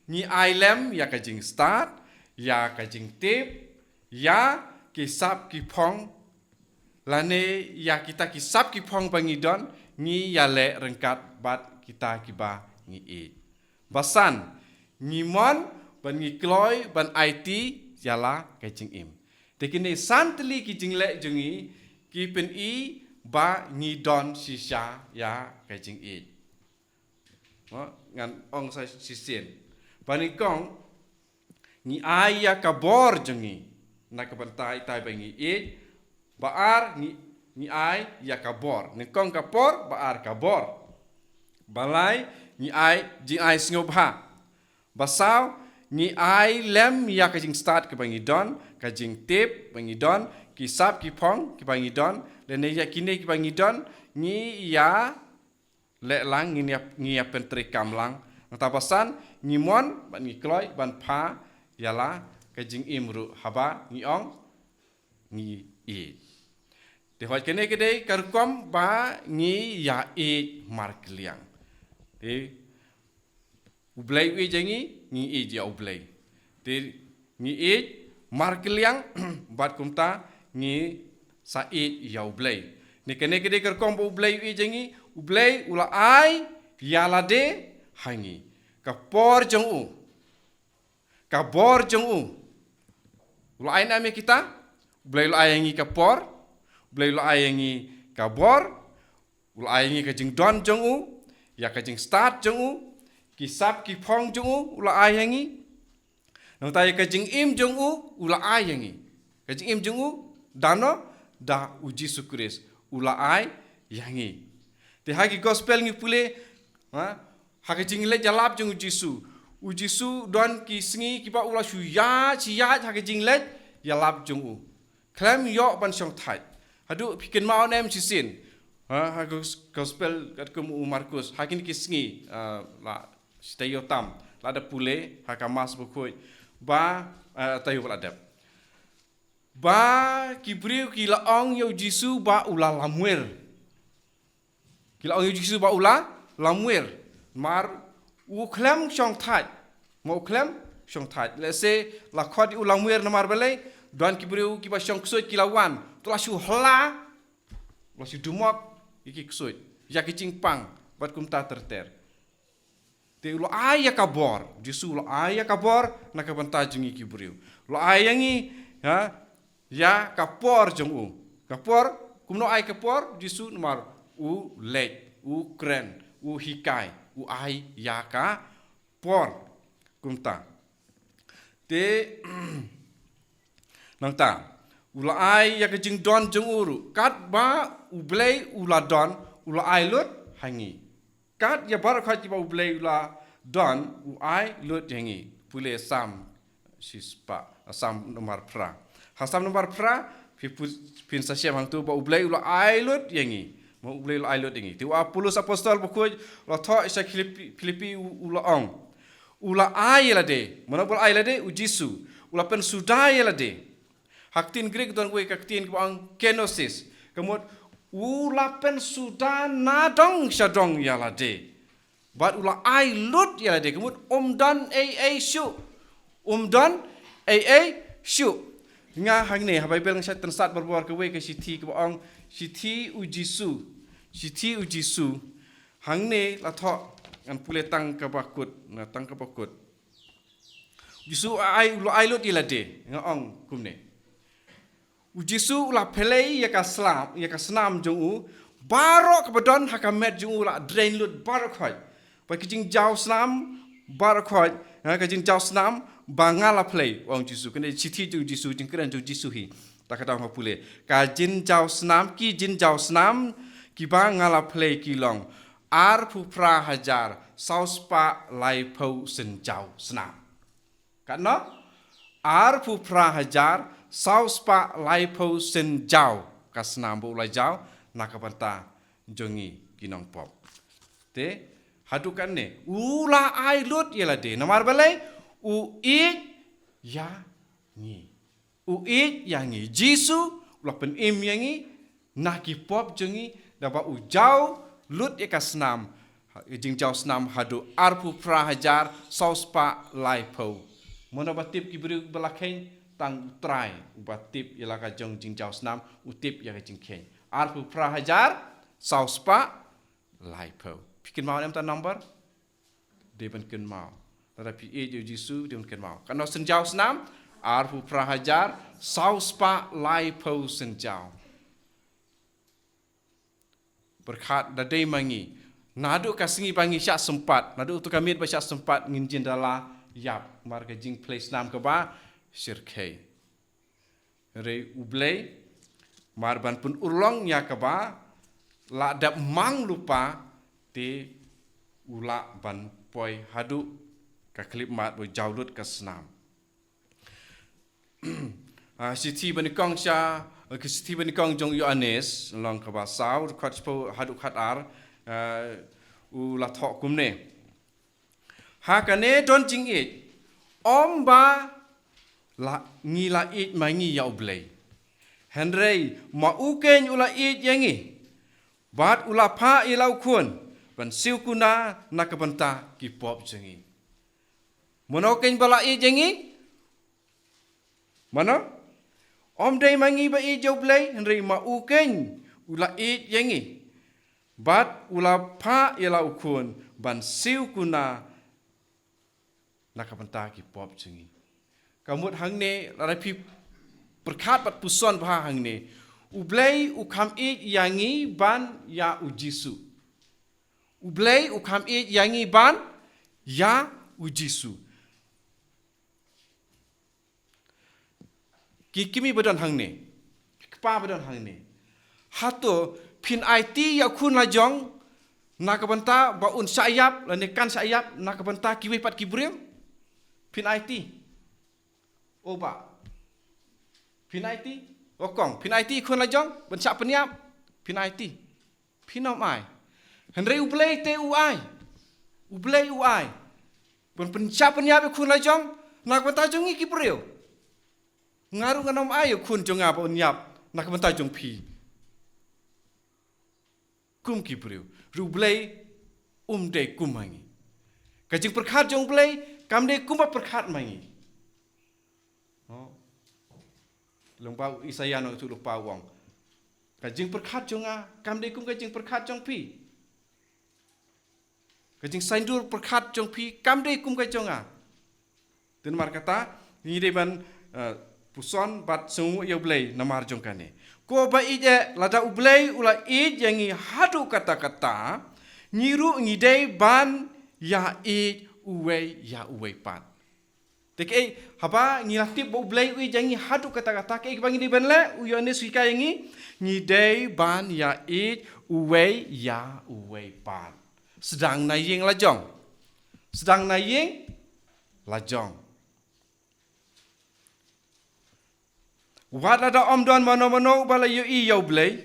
ngi ai lem ïa ka jingstad, ïa ka jingtip, ïa ki sap ki phong, lane ïa kita ki sap ki phong ba ngi don, ngi ïaleh ryngkat bad kita kiba ngi ïeit. Ba san, ngi mon bad ngi kloi ban aiti ïa la ka jingim. Te kine san tylli ki jingleh jong ngi ki pyni ba ngi don shisha ïa ka jingïeit. Mo, ngan ong sa shisien. Ba nyngkong, ngi ai ïa ka bor jong ngi na ka bynta ita iba ngi ïeit. Ba ar, ngi, ngi ai ïa ka bor. Nyngkong ka por, ba ar ka bor. Ba lai, ngi ai jingai sngewbha. Ba saw, ngi ai lem ïa ka jingstad kiba ngi don, ka jingtip ba ngi don, ki sap ki phong kiba ngi don, lane ïa kine kiba ngi don, ngi ïa leh lang, ngi ïa, ngi ïa pyntreikam lang. Nangta ba san, ngi mon bad ngi kloi ban pha ïa la ka jingim ruh haba ngi ong ngi ïeit. Te hooid kane ka dei ka rukom ba ngi ïa ïeit markylliang. Te U Blei u ïeit ïa ngi, ngi ïeit ïa U Blei. Te ngi ïeit markylliang bad kumta ngi sa ïeit ïa U Blei. Ne kane ka dei ka rukom ba U Blei u ïeit ïa ngi, U Blei u la ai ïa lade ha ngi. Ka por jong u. Ka bor jong u. U la ai ne em ïa kita? U Blei u la ai ïa ngi ka por. U Blei u la ai ïa ngi ka bor. U la ai ïa ngi ka jingdon jong u, ïa ka jingstad jong u, ki sap ki phong jong u, u la ai ïa ngi. Nangta ïa ka jingim jong u, u la ai ïa ngi. Ka jingim jong u, da no, da U Jisu Khrist, u la ai ïa ngi. Te ha ki gospel ngi pule, ha, ha ka jingleit ïalap jong U Jisu. U Jisu don ki sngi kiba u la shu ïaid, shu ïaid ha ka jingleit ïalap jong u. Khlem ïoh ban shongthait. Haduh phi kynmaw ne em shisien. Ha, ha gos-, gospel katkum u Markus. Ha kine ki sngi, ah, la, shi taïew tam. La da pule, ha ka Mass bakhuid. Ba, ah, taïew ba la dep. Ba, ki briew ki la ong ïa u Jisu ba u la lamwir. Ki la ong ïa u Jisu ba u la lamwir. Mar u khlem shong thait. Mar u khlem shong thait. Lehse la khot ïa u lamwir namar balei, don ki briew kiba shong ksuid ki la wan. To la shu hla, la shu dumok ïa ki ksuid. Ïa ki jingpang, bad kumta ter ter. Te u la ai ïa ka bor, Jisu u la ai ïa ka bor, na ka bynta jong ngi ki briew. U la ai ïa ngi, ha, ïa ka por jong u. Ka por, kumno ai ka por, Jisu namar u leit, u kren, u hikai, u ai ïa ka por. Kumta. Te, nangta, u la ai ïa ka jingdon jong u ruh. Katba u Blei u la don, u la ai lut ha ngi. Kat ïa baroh khoit kiba u Blei u la don, u ai lut ïa ngi. Pule Salm shispah, Salm nombar phra. Ha Salm nombar phra, phi pu-, phin sa shem hangtu ba u Blei u la ai lut ïa ngi. Ba u Blei u la ai lut ïa ngi. Te u Paulus apostol bakhuid, u la thoh sha Philippi, Philippi u, u la ong. U la ai ïa lade. Mano ba u la ai ïa lade, u Jisu. U la pynsuda ïa lade. Ha ka ktien Greek don kawei ka ktien kaba ong kenosis. Ka mut u la pynsuda na dong sha dong ïa lade. Bad u la ai lut ïa lade. Ka mut um don ei ei shuh. Um don ei ei shuh. Nga hangne, ha Baibl nga shait tynsad barabor kawei ka shithi kaba ong, shithi u Jisu. Shithi u Jisu. Hangne la thoh, ngan pule tang kaba kut, na tang kaba kut. Jisu ai, u la ai lut ïa lade, nga ong kumne. U Jisu u la plie ïa ka slam, ïa ka snam jong u, baroh kaba don ha ka met jong u la dren lut baroh khoit. Ba ki jingjaw snam, baroh khoit, ha ka jingjaw snam, ba nga la plie, ong Jisu, kane shithi jong Jisu, jingkren jong Jisu hi. Ta ka daw nga pule. Ka jingjaw snam, ki jingjaw snam, kiba nga la plie ki long. Arphew phra hajar, saw spah laiphew synjaw snam. Katno? Arphew phra hajar, saw spah laiphew synjaw. Ka snam ba u la jaw, na ka bynta jong ngi ki nongpop. Te, haduh katne, u la ai lut ïa lade. Namar balei, u ïeit ïa ngi. U ïeit ïa ngi. Jisu, u la pynim ïa ngi, na ki pop jong ngi, da ba u jaw lut ïa ka snam. Jingjaw snam haduh arphew phra hajar, saw spah laiphew. Mano ba tip ki briew ba la kheiñ, tang u Trai, uba tip ïa la ka jong jingjaw snam, u tip ïa ka jingkheiñ. Arphew phra hajar, saw spah laiphew. Phi kynmaw ne em ta number? Dei ban kynmaw. Lada phi ïeit ïa u Jisu, dei ban kynmaw. Katno synjaw snam, arphew phra hajar, saw spah laiphew synjaw. Pyrkhat da dei ma ngi. Naduh ka sngi ba ngi shah sympat, naduh utu ka miet ba shah sympat ngin jin da la ïap. Mar ka jingplie snam kaba shyrkhei. Hynrei u Blei, mar ban pynurlong ïa kaba la dep mang lypa te u lah ban poi haduh ka khyllipmat ba u jaw lut ka snam. Ah, shithi banyngkong sha, ka shithi banyngkong jong u Ïoannis, lynnong kaba saw, dkhot shiphew haduh khatar, ah, u la thoh kumne. Ha kane don jingïeit, ym ba la, ngi la ïeit ma ngi ïa u Blei. Hynrei ma u keiñ u la ïeit ïa ngi. Bad u la phah ïa la u khun, ban siew kuna na ka bynta ki pop jong ngi. Mano keiñ ba la ïeit ïa ngi? Mano? Ym dei ma ngi ba ïeit ïa u Blei, hynrei ma u keiñ u la ïeit ïa ngi. Bad u la phah ïa la u khun ban siew kuna na ka bynta ki pop jong ngi. Ka mut hangne, lada phi pyrkhat bad puson bha hangne. U Blei u kham ïeit ïa ngi ban ïa u Jisu. U Blei u kham ïeit ïa ngi ban ïa u Jisu. Ki kmie ba don hangne. Ki kpa ba don hangne. Hato phin aiti ïa u khun la jong na ka bynta ba un shah ïap, lane kan shah ïap, na ka bynta kiwei pat ki briew? Phin aiti? O bah. Phin aiti? O kong, phin aiti ïa khun la jong ban shah pynïap? Phin aiti? Phin ym ai. Hynrei U Blei te u ai. U Blei u ai. Pyn, pynshah pynïap ïa khun la jong na ka bynta jong ngi ki briew. Nga ruh ngan ym ai ïa khun jong nga ban ïap na ka bynta jong phi. Kum ki briew ruh U Blei um dei kum ma ngi. Ka jingpyrkhat jong U Blei kam dei kumba pyrkhat ma ngi. Oh. Lyngba u Isaïah nongïathuhlypa u ong, ka jingpyrkhat jong nga kam dei kum ka jingpyrkhat jong phi. Ka jingsaiñdur pyrkhat jong phi kam dei kum ka jong nga. Te namar kata ngi dei ban, eh, puson bad sngewnguh ïa U Blei namar jong kane. Ko ba ïeit eh, lada U Blei u la ïeit ïa ngi haduh katta katta, ngi ruh ngi dei ban ïa ïeit uwei ïa uwei pat. Te kaei, haba ngi la tip ba U Blei u ïeit ïa ngi haduh katta katta, kaei kaba ngi dei ban leh? U Ïoannis u hikai ïa ngi, ngi dei ban ïa ïeit uwei ïa uwei pat. Sdang na ïing la jong. Sdang na ïing la jong. Wat lada ym don mano mano uba la ïohi ïa U Blei,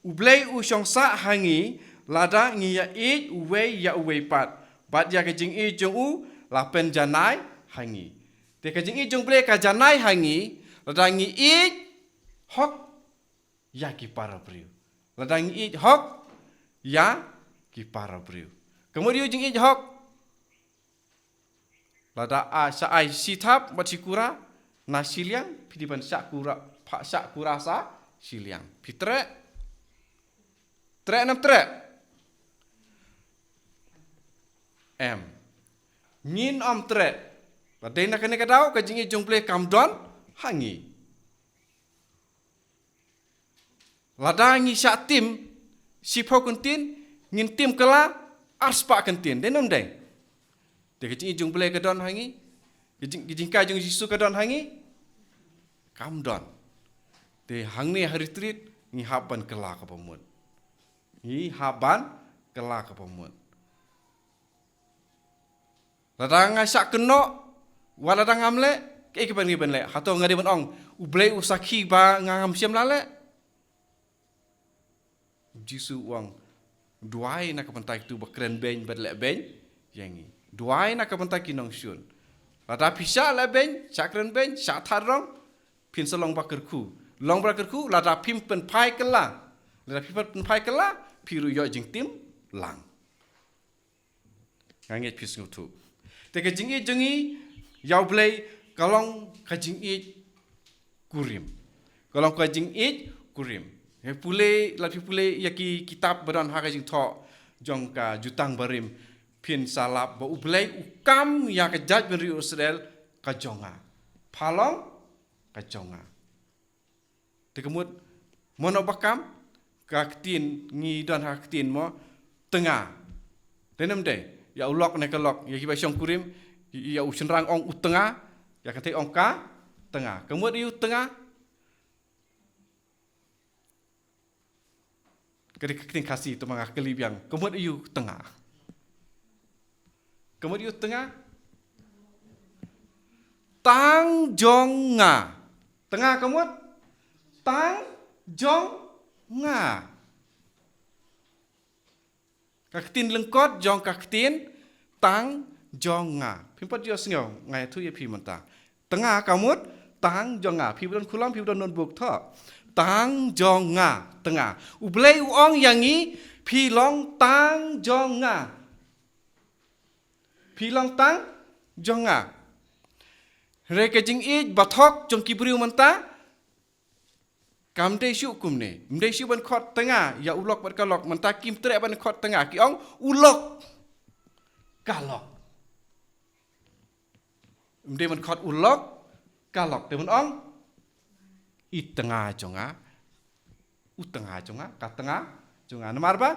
U Blei u shong sah ha ngi lada ngi ïa ïeit uwei ïa uwei pat. Bad ïa ka jingïeit jong u la pynjanai ha ngi. Te ka jingïeit jong U Blei ka janai ha ngi lada ngi ïeit hok ïa ki para briew. Lada ngi ïeit hok ïa ki para briew. Ka mut aïu jingïeit hok? Lada a shah ai shi thap bad shi kura na shiliang, phi dei ban shah kura, pha shah kura sa shiliang. Phi treh? Treh ne ym treh? Em. Ngin ym treh. Lada dei na kane ka daw, ka jingïeit jong U Blei kam don ha ngi. Lada ngi shah tim shiphew kyntien, ngin tim kylla arspah kyntien. Dei ne ym dei? Te ka jingïeit jong U Blei ka don ha ngi? Ka jing, ka jinghikai jong U Jisu ka don ha ngi? Kam don. Te hangne ha retreat ngi hap ban kylla kaba mut. Ngi hap ban kylla kaba mut. Lada nga shah kynnoh, wat lada ngam leh, kaei kaba ngi ban leh? Hato nga dei ban ong, U Blei u sakhi ba nga ngam shym la leh? U Jisu u ong, duwai na ka bynta kito ba kren beiñ bad leh beiñ ïa ngi. Duwai na ka bynta ki nongshun. Lada phi shah leh beiñ, shah kren beiñ, shah thad rong, phin sa long ba kyrkhu. Long ba kyrkhu lada phim pynphai kylla. Lada phim pynphai kylla, phi ruh ïoh jingtim lang. Nga ngeit phi sngewthuh. Te ka jingïeit jong ngi ïa U Blei ka long ka jingïeit kurim. Ka long ka jingïeit kurim. Phi pule, lada phi pule ïa ki kitab ba don ha ka Jingthoh jong ka Jutang Barim, phin sa lap ba U Blei u kam ïa ka jaitbynriew Israel ka jong nga. Pha long ka jong nga. Te ka mut, mano ba kam? Ka ktien, ngi don ha ka ktien mo, tnga. Dei ne ym dei? Ïa u lok ne ka lok, ïa kiba shong kurim, ïa u shynrang ong u tnga, ïa kata ong ka tnga. Ka mut aïu tnga? Ka dei ka ktien Khasi, te ma nga kylli biang. Ka mut aïu tnga? Ka mut aïu tnga? Tang jong nga. Tnga ka mut? Tang jong nga. Ka ktien lyngkot jong ka ktien tang jong nga. Phim pat ju sngew, nga ïathuh ïa phi mynta. Tnga ka mut tang jong nga. Phi ba don khulom, phi ba don notebook thoh. Tang jong nga, tnga. U Blei u ong ïa ngi, phi long tang jong nga. Phi long tang jong nga. Hynrei ka jingïeit ba thok jong ki briew mynta kam dei shuh kumne. Ym dei shuh ban khot tnga ïa u lok bad ka lok, mynta kim treh ban khot tnga, ki ong u lok ka lok. Ym dei ban khot u lok ka lok, te ban ong i tnga jong nga, u tnga jong nga, ka tnga jong nga. Namar ba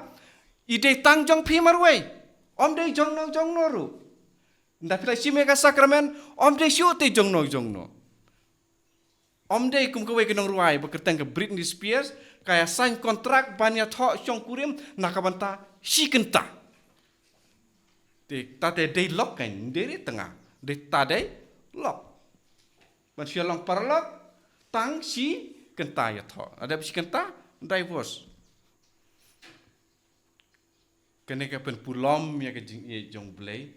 i dei tang jong phi marwei. Ym dei jong no jong no ruh. Ynda phi la shim ïa ka sakramen, ym dei shuh te jong no jong no. Ym dei kum kawei ka nongrwai ba kyrteng ka Britney Spears, ka ïa sign kontrak ban ïa thoh shong kurim na ka bynta shi kynta. Te ta te dei lok, kan dei ri tnga, dei ta dei lok. Ban shu ïa long paralok tang shi kynta ïathoh. Lada phi kynta, divorce. Kane ka pynpulom ïa ka jingïeit jong U Blei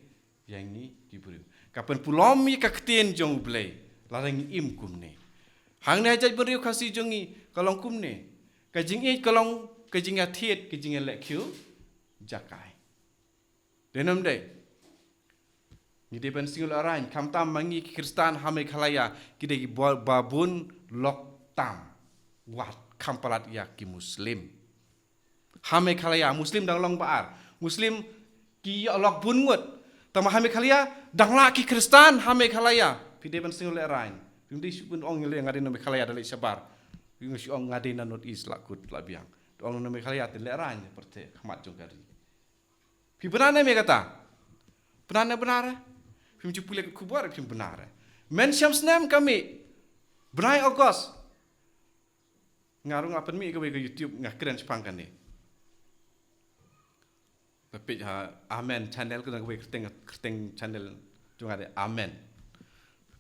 ïa ngi ki briew. Ka pynpulom ïa ka ktien jong U Blei. Lada ngi im kumne. Hangne ha jaitbynriew Khasi jong ngi ka long kumne. Ka jingïeit ka long ka jingïathied, ka jingïaleh khiew jaka. Dei ne ym dei? Ngi dei ban sngew lehraiñ, khamtam ma ngi ki Khristan ha Meghalaya, ki dei ki ba, ba bun lok tam. Wat kham palat ïa ki Muslim. Ha Meghalaya, Muslim dang long ba ar. Muslim ki ïoh lok bun ngut. Tangba ha Meghalaya, dang lah ki Khristan ha Meghalaya. Phi dei ban sngew lehraiñ. Phim dei shu ban ong leh nga dei na Meghalaya da leit shabar. Phim shu ong nga dei na North East la kut la biang. Ong na Meghalaya te lehraiñ pyrthei khmat jong ka ri. Phi bna ne me kata? Bna ne bna re? Phim ju pule khubor phim bna re. Myn shem snem ka mih. Bnai August. Nga rung nga pynmih kawei ka YouTube nga kren shaphang kane. Ba page ha Amen channel ka dang kawei kyrteng kyrteng channel jong nga de Amen.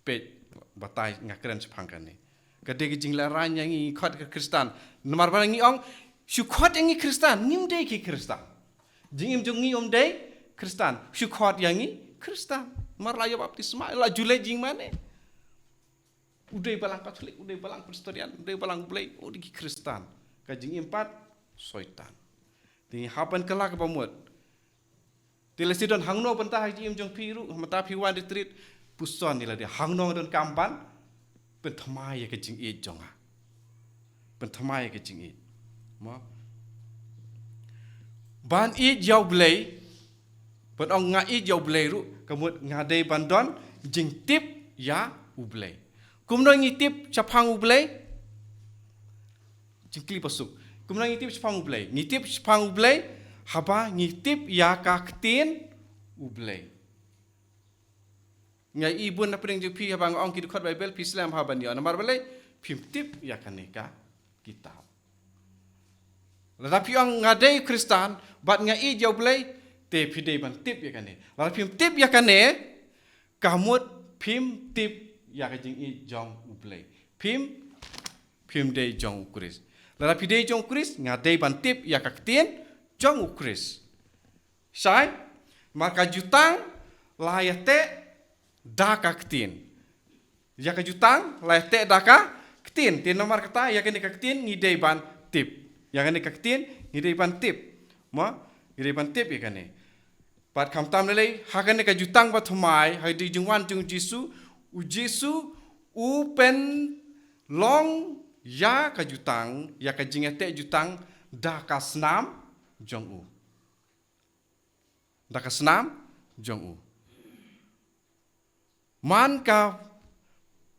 Page batai nga kren shaphang kane. Ka dei ka jinglehraiñ ïa ngi khot ka Khristan. Namar ba ngi ong shu khot ïa ngi Khristan, ngim dei ki Khristan. Jingim jong ngi um dei Khristan. Shu khot ïa ngi Khristan. Namar la ïoh baptisma, la ju leit jingmane. U dei balang Katholik, u dei balang Presbyterian, u dei balang Blei, u dei ki Khristan. Ka jingim pat Soitan. Te ngi hap ban kylla kaba mut. Te lehse don hangno bynta ha jingim jong phi ruh, mynta phi wan retreat, puson ïa lade hangno nga donkam ban pynthymmai ïa ka jingïeit jong nga. Pynthymmai ïa ka jingïeit. Mo? Ban ïeit ïa U Blei, ban ong nga ïeit ïa U Blei ruh, ka mut nga dei ban don jingtip ïa U Blei. Kumno ngi tip shaphang U Blei? Jingkylli ba suk. Kumno ngi tip shaphang U Blei? Ngi tip shaphang U Blei haba ngi tip ïa ka ktien U Blei. Nga i bun na pdeng jong phi haba nga ong ki dkhot Baibl phi slem ha ban ïoh. Namar balei? Phim tip ïa kane ka kitab. Lada phi ong nga dei Khristan bad nga ïeit ïa U Blei, te phi dei ban tip ïa kane. Lada phim tip ïa kane, ka mut phim tip ïa ka jingïeit jong U Blei. Phim, phim dei jong U Khrist. Lada phi dei jong U Khrist, nga dei ban tip ïa ka ktien jong U Khrist. Shai, namar ka jutang la ïateh da ka ktien. Ïa ka jutang la ïateh da ka ktien. Te namar kata ïa kane ka ktien ngi dei ban tip. Ïa kane ka ktien ngi dei ban tip. Mo, ngi dei ban tip ïa kane. Bad khamtam lei lei, ha kane ka jutang ba thymmai, ha ka jingwan jong U Jisu, U Jisu u pynlong ïa ka jutang, ïa ka jingïateh jutang da ka snam jong u. Da ka snam jong u. Man ka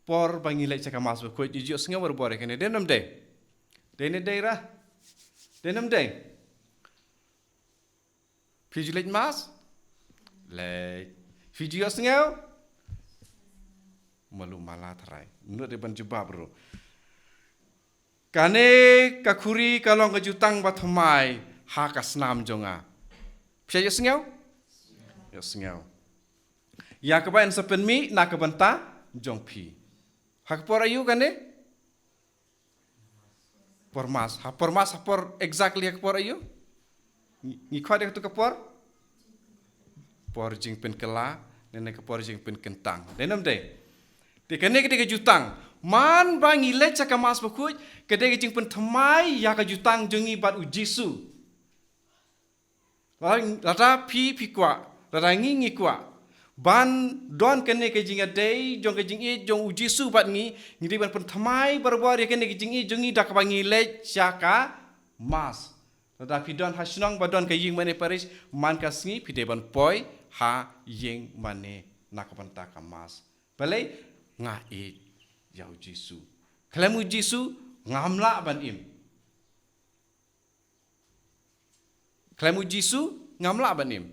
por ba ngi leit sha ka Mass Bakhuid, ngi ju ïohsngew barabor ïa kane, dei ne ym dei? Dei ne dei ra? Dei ne ym dei? Phi ju leit Mass? Leit. Phi ju ïohsngew? Malu mala tharai. Mut dei ban jubab ruh. Kane ka khuri ka long ka jutang ba thymmai ha ka snam jong nga. Phi ïohsngew? Ïohsngew. Ïa kaba yn sa pynmih na ka bynta jong phi. Ha ka por aïu kane? Por Mass. Ha por Mass, ha por exactly ha ka por aïu? Ngi, ngi khot ïa katu ka por? Por jingpynkylla, ne ne ka por jingpynkyntang. Dei ne ym dei? Te kane ka dei ka jutang. Man ba ngi leit sha ka Mass Bakhuid, ka dei ka jingpynthymmai ïa ka jutang jong ngi bad U Jisu. Lada, lada phi, phi kwah, lada ngi, ngi kwah ban don kane ka jingïadei jong ka jingïeit jong U Jisu bad ngi, ngi dei ban pynthymmai barabor ïa kane ka jingïeit jong ngi da kaba ngi leit sha ka Mass. Lada phi don ha shnong ba don ka ïingmane parish, man ka sngi phi dei ban poi ha ïingmane na ka bynta ka Mass. Balei? Nga ïeit ïa U Jisu. Khlem U Jisu ngam lah ban im. Khlem U Jisu ngam lah ban im.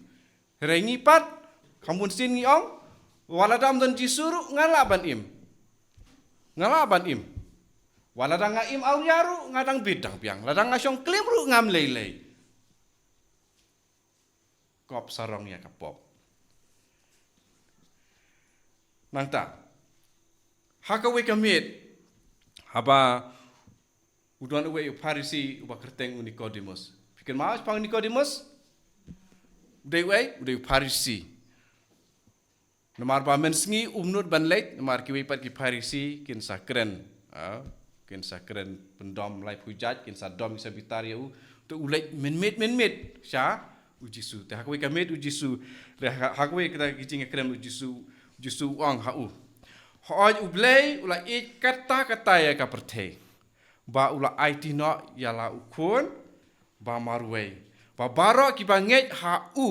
Hynrei ngi pat, kham bun sien ngi ong, wat lada ym don Jisu ruh nga lah ban im. Nga lah ban im. Wat lada nga im awria ruh nga dang bit dang biang. Lada nga shong klim ruh ngam lei lei. Kop sarong ïa ka pop. Nangta, ha kawei ka miet, haba U don uwei u Pharisi uba kyrteng u Nikodemus. Phi kynmaw shaphang u Nikodemus? U dei uwei, u dei u Pharisi. Namar ba mynsngi um nud ban leit, namar kiwei pat ki Pharisi kin sa kren. Ha? Kin sa kren pyndom laiphew jait, kin sa dom, kin sa bitar ïa u. Te u leit mynmiet, mynmiet sha u Jisu. Te ha kawei ka miet u Jisu, te ha, ha kawei kata ka jingkren u Jisu, u Jisu u ong ha u: Hooid, U Blei u la ïeit katta katta ïa ka pyrthei, ba u la aiti noh ïa la u Khun ba marwei, ba baroh kiba ngeit ha u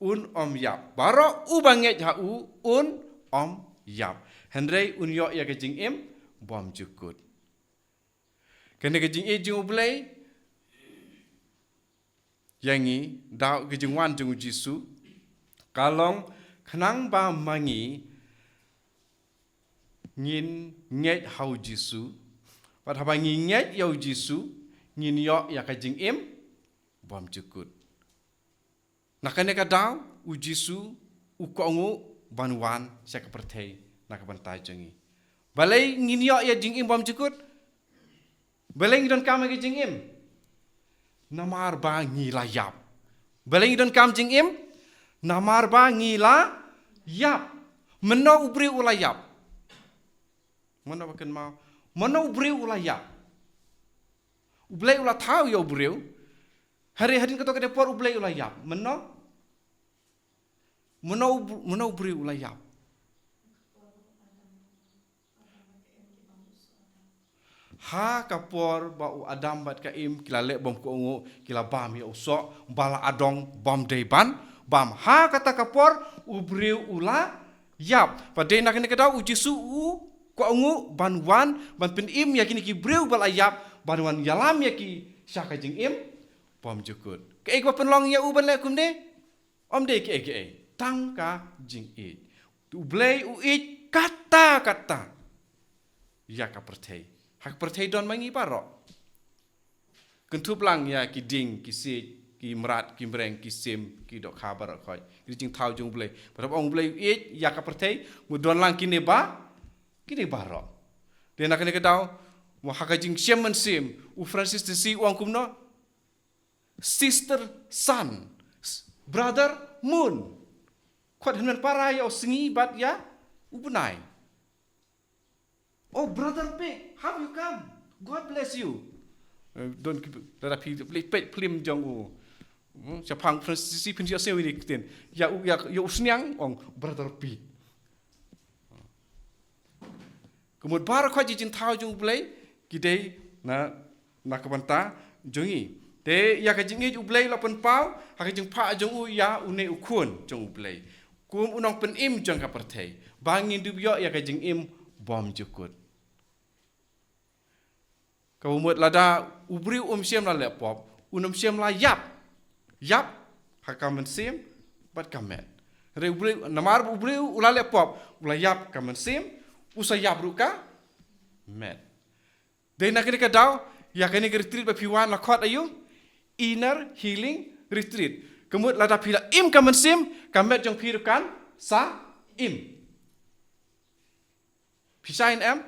un ym ïap. Baroh uba ngeit ha u un ym ïap, hynrei un ïoh ïa ka jingim bymjukut. Kane ka jingïeit jong U Blei ïa ngi, da ka jingwan jong u Jisu, ka long khnang ba ma ngi ngin ngeit ha u Jisu. Bad haba ngi ngeit ïa u Jisu, ngin ïoh ïa ka jingim bymjukut. Na kane ka daw u Jisu u kohnguh ban wan sha ka pyrthei na ka bynta jong ngi. Balei ngin ïoh ïa jingim bymjukut? Balei ngi donkam ïa ka jingim? Namar ba ngi la ïap. Balei ngi donkam jingim? Namar ba ngi la ïap. Mano u briew u la ïap? Mano ba kynmaw? Mano u briew u la ïap? U Blei u la thaw ïa u briew. Hynrei hadien kato katei por U Blei u la ïap. Mano? Mano u br-, mano u briew u la ïap? Ha ka por ba u Adam bad ka Im ki la leh bymkohnguh, ki la bam ïa u soh, ba la adong bym dei ban bam. Ha kata ka por u briew u la ïap. Bad dei na kane ka daw u Jisu u kohnguh ban wan ban pynim ïa kine ki briew ba la ïap, ban wan ïalam ïa ki sha ka jingim bymjukut. Kaei kaba pynlong ïa u ban leh kumne? Ym dei kaei kaei, tang ka jingïeit. U Blei u ïeit katta katta ïa ka pyrthei. Ha ka pyrthei don ma ngi baroh. Kynthup lang ïa ki dieng, ki siej, ki mrad, ki mreng, ki sim, ki dohkha baroh khoit. Ki jingthaw jong U Blei. Bad haba ong U Blei u ïeit ïa ka pyrthei, mut don lang kine ba, kine baroh. Te na kane ka daw, mo ha ka jingshem mynsiem, u Francis Assisi u ong kumno? Sister sun, s-, brother moon. Khot hynmen para ïa u sngi bad ïa u bnai. Oh, brother Pig, have you come? God bless you. Eh, don ki, lada phi peit film jong u. Hmm, shaphang Francis Assisi phin ïohsngew ïa kine ki ktien. Ïa u, ïa, ïa u sniang ong brother Pig. Ka mut baroh khoit ki jingthaw jong U Blei ki dei na, na ka bynta jong ngi. Te ïa ka jingïeit U Blei la pynpaw ha ka jingphah jong u ïa une u Khun jong U Blei kum u nongpynim jong ka pyrthei, ba ngin dup ïoh ïa ka jingim bymjukut. Kaba mut lada u briew um shym la leh pop, un ym shym la ïap. Ïap ha ka mynsiem bad ka met. Hynrei u briew, namar u briew u la leh pop, u la ïap ka mynsiem, u sa ïap ruh ka met. Dei na kane ka daw, ïa kane ka retreat ba phi wan la khot aïu, Inner Healing Retreat. Ka mut lada phi la im ka mynsiem, ka met jong phi ruh kan sa im. Phi shai ne em?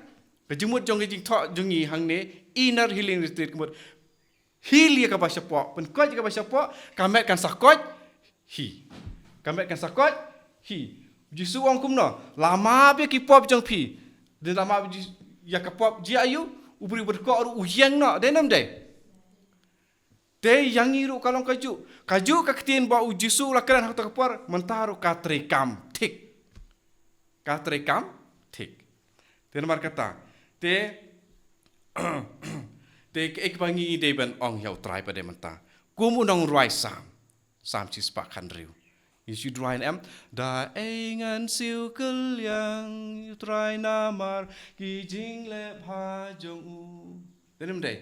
Ka jingmut jong ka jingthoh jong ngi hangne, Inner Healing Retreat, ka mut heal ïa kaba shapoh, pynkoit ïa kaba shapoh, ka met kan sa koit hi. Ka met kan sa koit hi. Jisu ong kumno? La map ïa ki pop jong phi. Dei la map ïa ka pop jia aïu? U briew ba dkoh ruh u ïeng noh, dei ne ym dei? Te ïa ngi ruh ka long kajuh. Kajuh ka ktien ba u Jisu u la kren ha kata ka por, mynta ruh ka treikam thik. Ka treikam thik. Te namar kata, te, te kaei kaba ngi dei ban ong ïa U Trai pat de mynta? Kum u nongrwai Salm, Salm shispah khathynriew. Ngi shu rwai ne em? Da ei ngan siew kylliang ïa U Trai namar ki jingleh bha jong u. Dei ne ym dei?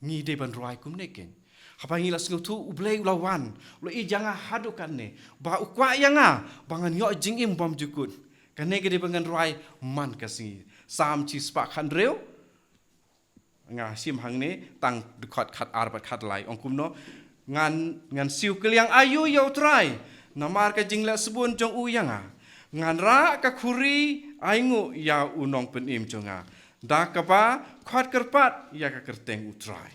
Ngi dei ban rwai kumne keiñ. Haba ngi la sngewthuh U Blei u la wan, u la ïeit ïa nga haduh katne, ba u kwah ïa nga ba ngan ïoh jingim bymjukut. Kane ka dei ba ngan rwai man ka sngi. Salm shispah khathynriew. Nga shim hangne tang dkhot khatar bad khatlai, ong kumno? Ngan, ngan siew kylliang aïu ïa U Trai namar ka jingleh sbun jong u ïa nga? Ngan rah ka khuri ainguh ïa u nongpynim jong nga. Da kaba khot kyrpad ïa ka kyrteng U Trai.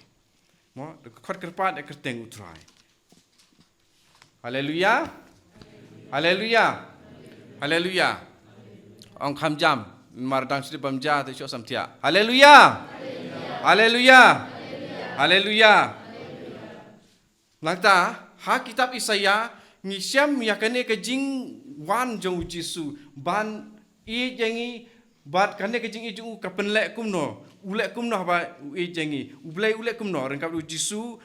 Mo, da ka khot kyrpad ïa ka kyrteng U Trai. Haleluya. Haleluya. Haleluya. Ong kham jam, mar dang sdip bam ja te sho samtia. Haleluya. Haleluya. Haleluya. Nangta, ha kitab Isaiah, ngi shem ïa kane ka jingwan jong U Jisu, ban ïeit ïa ngi, bad kane ka jingïeit jong u ka pynleh kumno, u leh kumno haba u ïeit ïa ngi, U Blei u leh kumno, ryngkat U Jisu,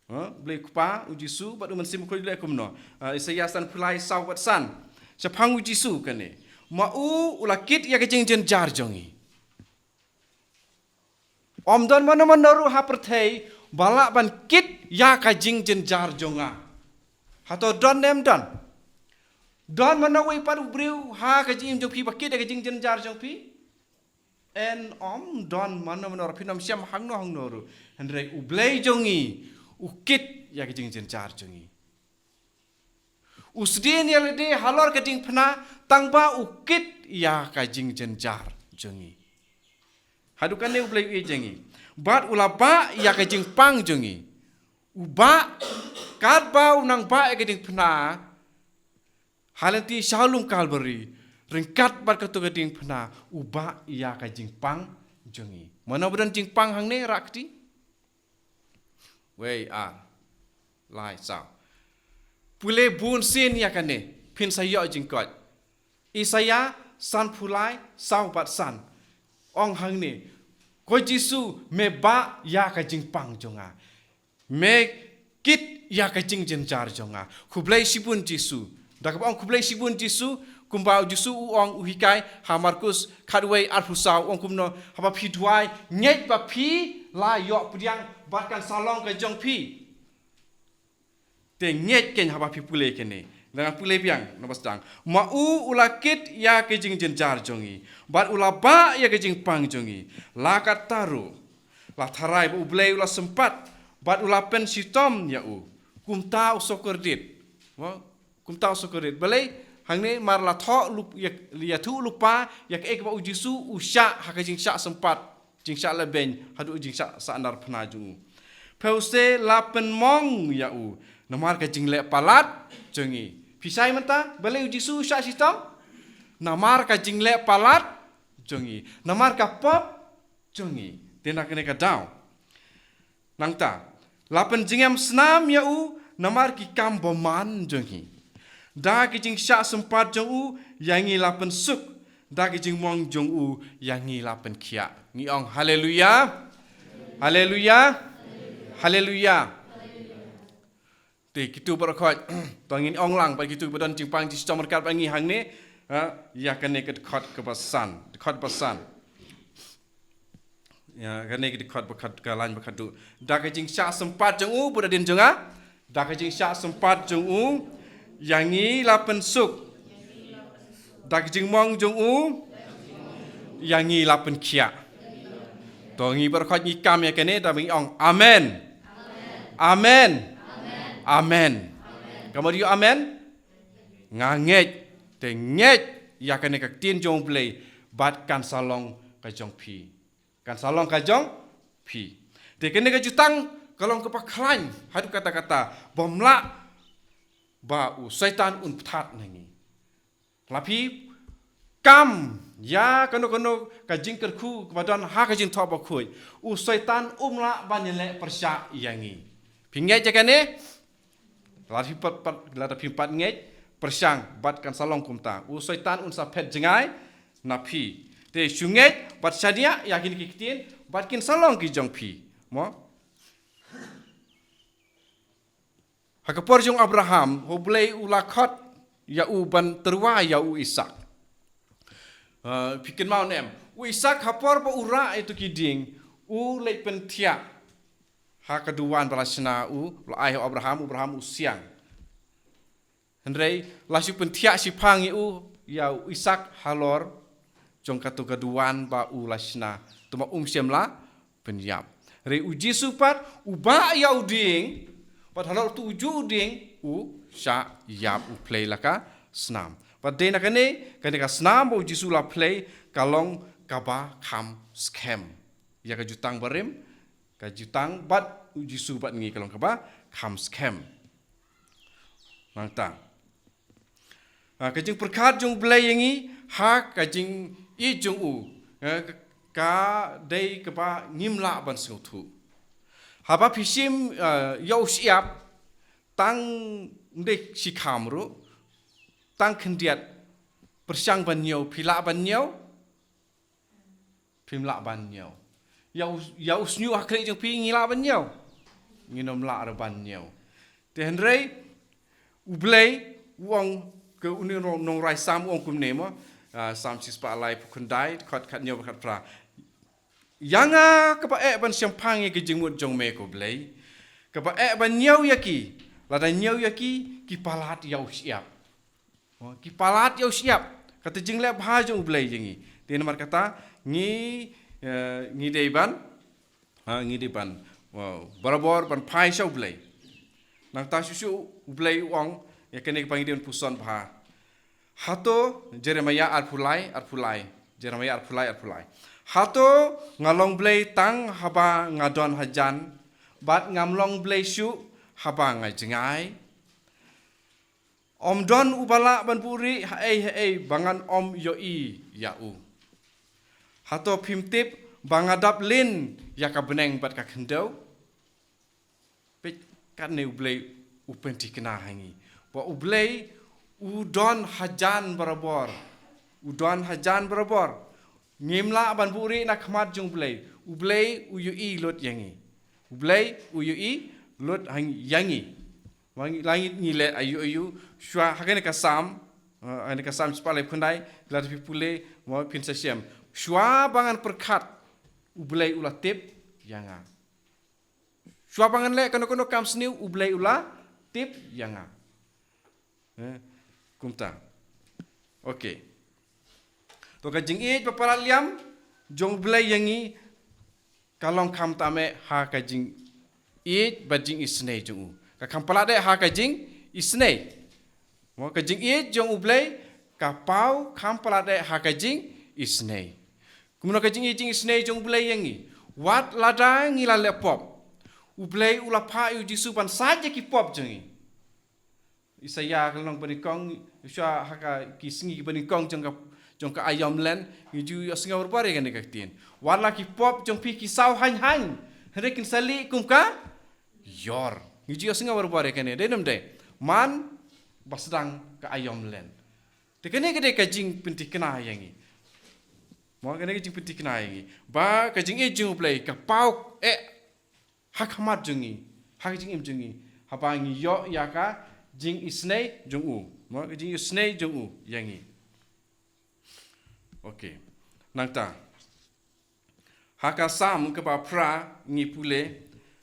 ha, U Blei Kpa, U Jisu, bad U Mynsiem Bakhuid u leh kumno. Ah, Isaiah sanphew lai saw bad san. Shaphang U Jisu kane. Ma u, u la kit ïa ka jingjynjar jong ngi. Ym don mano mano ruh ha pyrthei, ba lah ban kit ïa ka jingjynjar jong nga. Hato don ne ym don? Don mano wei pat u briew, ha ka jingim jong phi ba kit ïa ka jingjynjar jong phi? Em, ym don mano mano ruh, phin ym shem hangno hangno ruh. Hynrei U Blei jong ngi, u kit ïa ka jingjynjar jong ngi. U sdien ïa lade halor ka diengphna, tang ba u kit ïa ka jingjynjar jong ngi. Haduh kane U Blei u ïeit ïa ngi. Bad u la bah ïa ka jingpang jong ngi. U bah, katba u nang bah ïa ka diengphna, ha lynti sha u lum Kalbari, ryngkat bad kato ka diengphna, u bah ïa ka jingpang jong ngi. Mano ba don jingpang hangne, rah kti? Wei, ar, lai, saw. Pule bun sien ïa kane, phin sa ïoh jingkoit. Isaiah sanphew lai saw bad san. Ong hangne, Ko Jisu, me bah ïa ka jingpang jong nga. Me kit ïa ka jingjynjar jong nga. Khublei shibun Jisu. Da kaba ong khublei shibun Jisu, kumba U Jisu u ong, u hikai ha Markus khatwei arphew saw, u ong kumno, haba phi duwai, ngeit ba phi la ïoh pdiang bad kan sa long ka jong phi. Te ngeit keiñ haba phi pule kane. Ngan pule biang, naba sdang. Ma u, u la kit ïa ka jingjynjar jong ngi. Bad u la bah ïa ka jingpang jong ngi. La katta ruh, la tharai ba U Blei u la sympat. Bad u la pynshitom ïa u. Kumta u sngewkordit. Mo? Kumta u sngewkordit. Balei, hangne mar la thoh lyp-, ïa, ïathuh lypa, ïa kaei kaba U Jisu u shah ha ka jingshah sympat. Jingshah lehbeiñ, haduh jingshah sahnarphna jong u. Phi sa la pynmong ïa u, namar ka jingleh palat jong ngi. Phi shai mynta, balei U Jisu u shah shitom? Namar ka jingleh palat jong ngi. Namar ka pop jong ngi. Te na kane ka daw. Nangta, la pynjngem snam ïa u, namar ki kam bymman jong ngi. Da ki jingshah sympat jong u, ïa ngi la pynsuk. Da ki jingmong jong u, ïa ngi la pynkhiah. Ngi ong, Haleluya. Haleluya. Haleluya. Te kitu baroh khoit, to ngin ong lang, bad kitu ba don jingpang jingshitom ryngkat bad ngi hangne, ha, ïa kane ka dkhot kaba san, dkhot ba san. Ïa kane ka dkhot ba khat, ka lain ba khatduh. Da ka jingshah sympat jong u, bad hadien jong nga, da ka jingshah sympat jong u, ïa ngi la pynsuk. Da ka jingmong jong u, ïa ngi la pynkhiah. To ngi baroh khoit ngi kam ïa kane, da ngi ong, Amen. Amen. Amen. Ka mut ïa u amen? Nga ngeit, te ngeit ïa kane ka ktien jong U Blei, bad kan sa long ka jong phi. Kan sa long ka jong phi. Te kane ka jutang, ka long kaba khlaiñ, haduh katta katta, bym lah ba u Soitan un pynthad na ngi. La phi kam ïa kano kano ka jingkyrkhu kaba don ha ka Jingthoh Bakhuid, u Soitan um lah ban ïaleh pyrshah ïa ngi. Phi ngeit ïa kane? Lada phi pat, pat, lada phi pat ngeit, pyrshang, bad kan sa long kumta. U Soitan un sa phet jngai na phi. Te shu ngeit, bad shaniah ïa kine ki ktien, bad kin sa long ki jong phi. Mo? Ha ka por jong Abraham, U Blei u la khot ïa u ban tyrwa ïa u Isak. Uh, phi kynmaw ne em? U Isak ha por ba u rah ïa tu ki dieng, u leit pynthiah ha ka duwan ba la shna u, la ai ha u Abraham, u Abraham u siang. Hynrei, la shu pynthiah shiphang ïa u, ïa u Isak halor jong katu ka duwan ba u la shna. Te ma um shym la pynïap. Hynrei u Jisu pat, u bah ïa u dieng, bad halor tu u juh u dieng, u shah ïap, u plie la ka snam. Bad dei na kane, kane ka snam ba u Jisu la plie, ka long kaba kham skhem. Ïa ka jutang barim, ka jutang bad u Jisu bad ngi ka long kaba kham skhem. Nangta. Ah, ka jingpyrkhat jong u Blei ïa ngi, ha ka jingïeit jong u, eh, ka, ka dei kaba ngim lah ban sngewthuh. Haba phi shim, eh, ïa u shyiap, tang dei shikham ruh, tang khyndiat, pyrshang ban ñiew, phi lah ban ñiew, phim lah ban ñiew. Ïa u, ïa u shñiuh ha khlieh jong phi ngi lah ban ñiew. Ngin ym lah ruh ban ñiew. Te hynrei, u Blei, u ong, ka une u nong, nongrai Salm u ong kumne mo. Ah, Salm shispah laiphew khyndai, dkhot khatñiew bad khatphra. Ïa nga kaba eh ban shemphang ïa ka jingmut jong me ko Blei. Kaba eh ban ñiew ïa ki, lada ñiew ïa ki, ki palat ïa u shyiap. Oh, ki palat ïa u shyiap. Kata jingleh bha jong u Blei jong ngi. Te namar kata ngi, eh, ngi dei ban, ha, ngi dei ban, wow, barabor ban phai sha u Blei. Nangta shuh shuh u Blei u ong, ïa kane kaba ngi dei ban puson bha. Hato, Jeremiah arphew lai, arphew lai. Jeremiah arphew lai, arphew lai. Hato nga long Blei tang haba nga don hajan, bad ngam long Blei shuh haba nga jngai. Ym don uba lah ban buhrieh haei haei ba ngan ym ïohi ïa u. Hato phim tip ba nga dap lin ïa ka bneng bad ka khyndew? Peit katne u Blei u pynthikna ha ngi. Ba u Blei u don hajan barabor. U don hajan barabor. Ngim lah ban buhrieh na khmat jong u Blei. U Blei u ïohi lut ïa ngi. U Blei u ïohi lut ha ngi, ïa ngi. Wan ngi, la ngi, ngi leh aïu aïu, shuwa ha kane ka Salm, eh, ha kane ka Salm shispah laiphew khyndai, lada phi pule, mo phin sa shem. Shuwa ba ngan pyrkhat, u Blei u la tip ïa nga. Shuwa ba ngan leh kano kano kam sniew, u Blei u la tip ïa nga. Eh, kumta. Okay. To ka jingïeit ba palat liam jong u Blei ïa ngi ka long kham tam eh ha ka jingïeit bad jingisynei jong u. Ka kham palat eh ha ka jingisynei. Mo ka jingïeit jong u Blei ka paw kham palat eh ha ka jingisynei. Kumno ka jingïeit jingisynei jong u Blei ïa ngi? Wat lada ngi la leh pop, u Blei u la phah ïa u Jisu ban sait ïa ki pop jong ngi. Isaïah ka lynnong banyngkong, shuwa ha ka ki sngi banyngkong jong ka, jong ka aïom len, ngi ju ïohsngew barabor ïa kane ka ktien. Wat la ki pop jong phi ki saw haiñ haiñ, hynrei kin sa lieh kum ka ïor. Ngi ju ïohsngew barabor ïa kane, dei ne ym dei? Man ba sdang ka aïom len. Te kane ka dei ka jingpynthikna ïa ngi. Mo kane ka jingpynthikna ïa ngi. Ba ka jingïeit jong u Blei ka paw eh ha khmat jong ngi, ha ka jingim jong ngi, haba ngi ïoh ïa ka jingisynei jong u. Mo ka jingisynei jong u ïa ngi. Okay. Nangta ha ka Salm kaba phra ngi pule,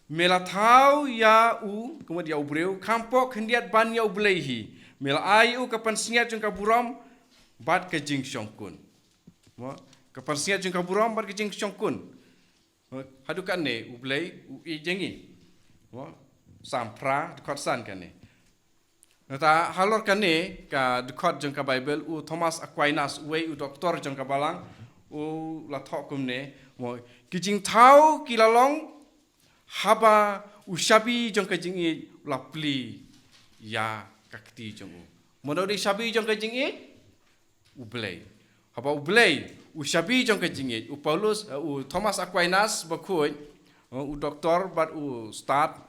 me la thaw ïa u, ka mut ïa u briew, kham pok khyndiat ban ïa u Blei hi. Me la ai ïa u ka pansngiat jong ka burom bad ka jingshongkun. Mo ka pansngiat jong ka burom bad ka jingshongkun. Haduh kane u Blei u ïeit ïa ngi. Mo Salm phra dkhot san kane. Nangta halor kane ka dkhot jong ka Baibl, u Thomas Aquinas, uwei u doktor jong ka balang, u la thoh kumne, mo ki jingthaw ki la long haba u shabi jong ka jingïeit u la plie ïa ka kti jong u. Mano u dei shabi jong ka jingïeit? U Blei. Haba u Blei u shabi jong ka jingïeit, u Paulus, eh, u Thomas Aquinas bakhuid, eh, u doktor bad u stad,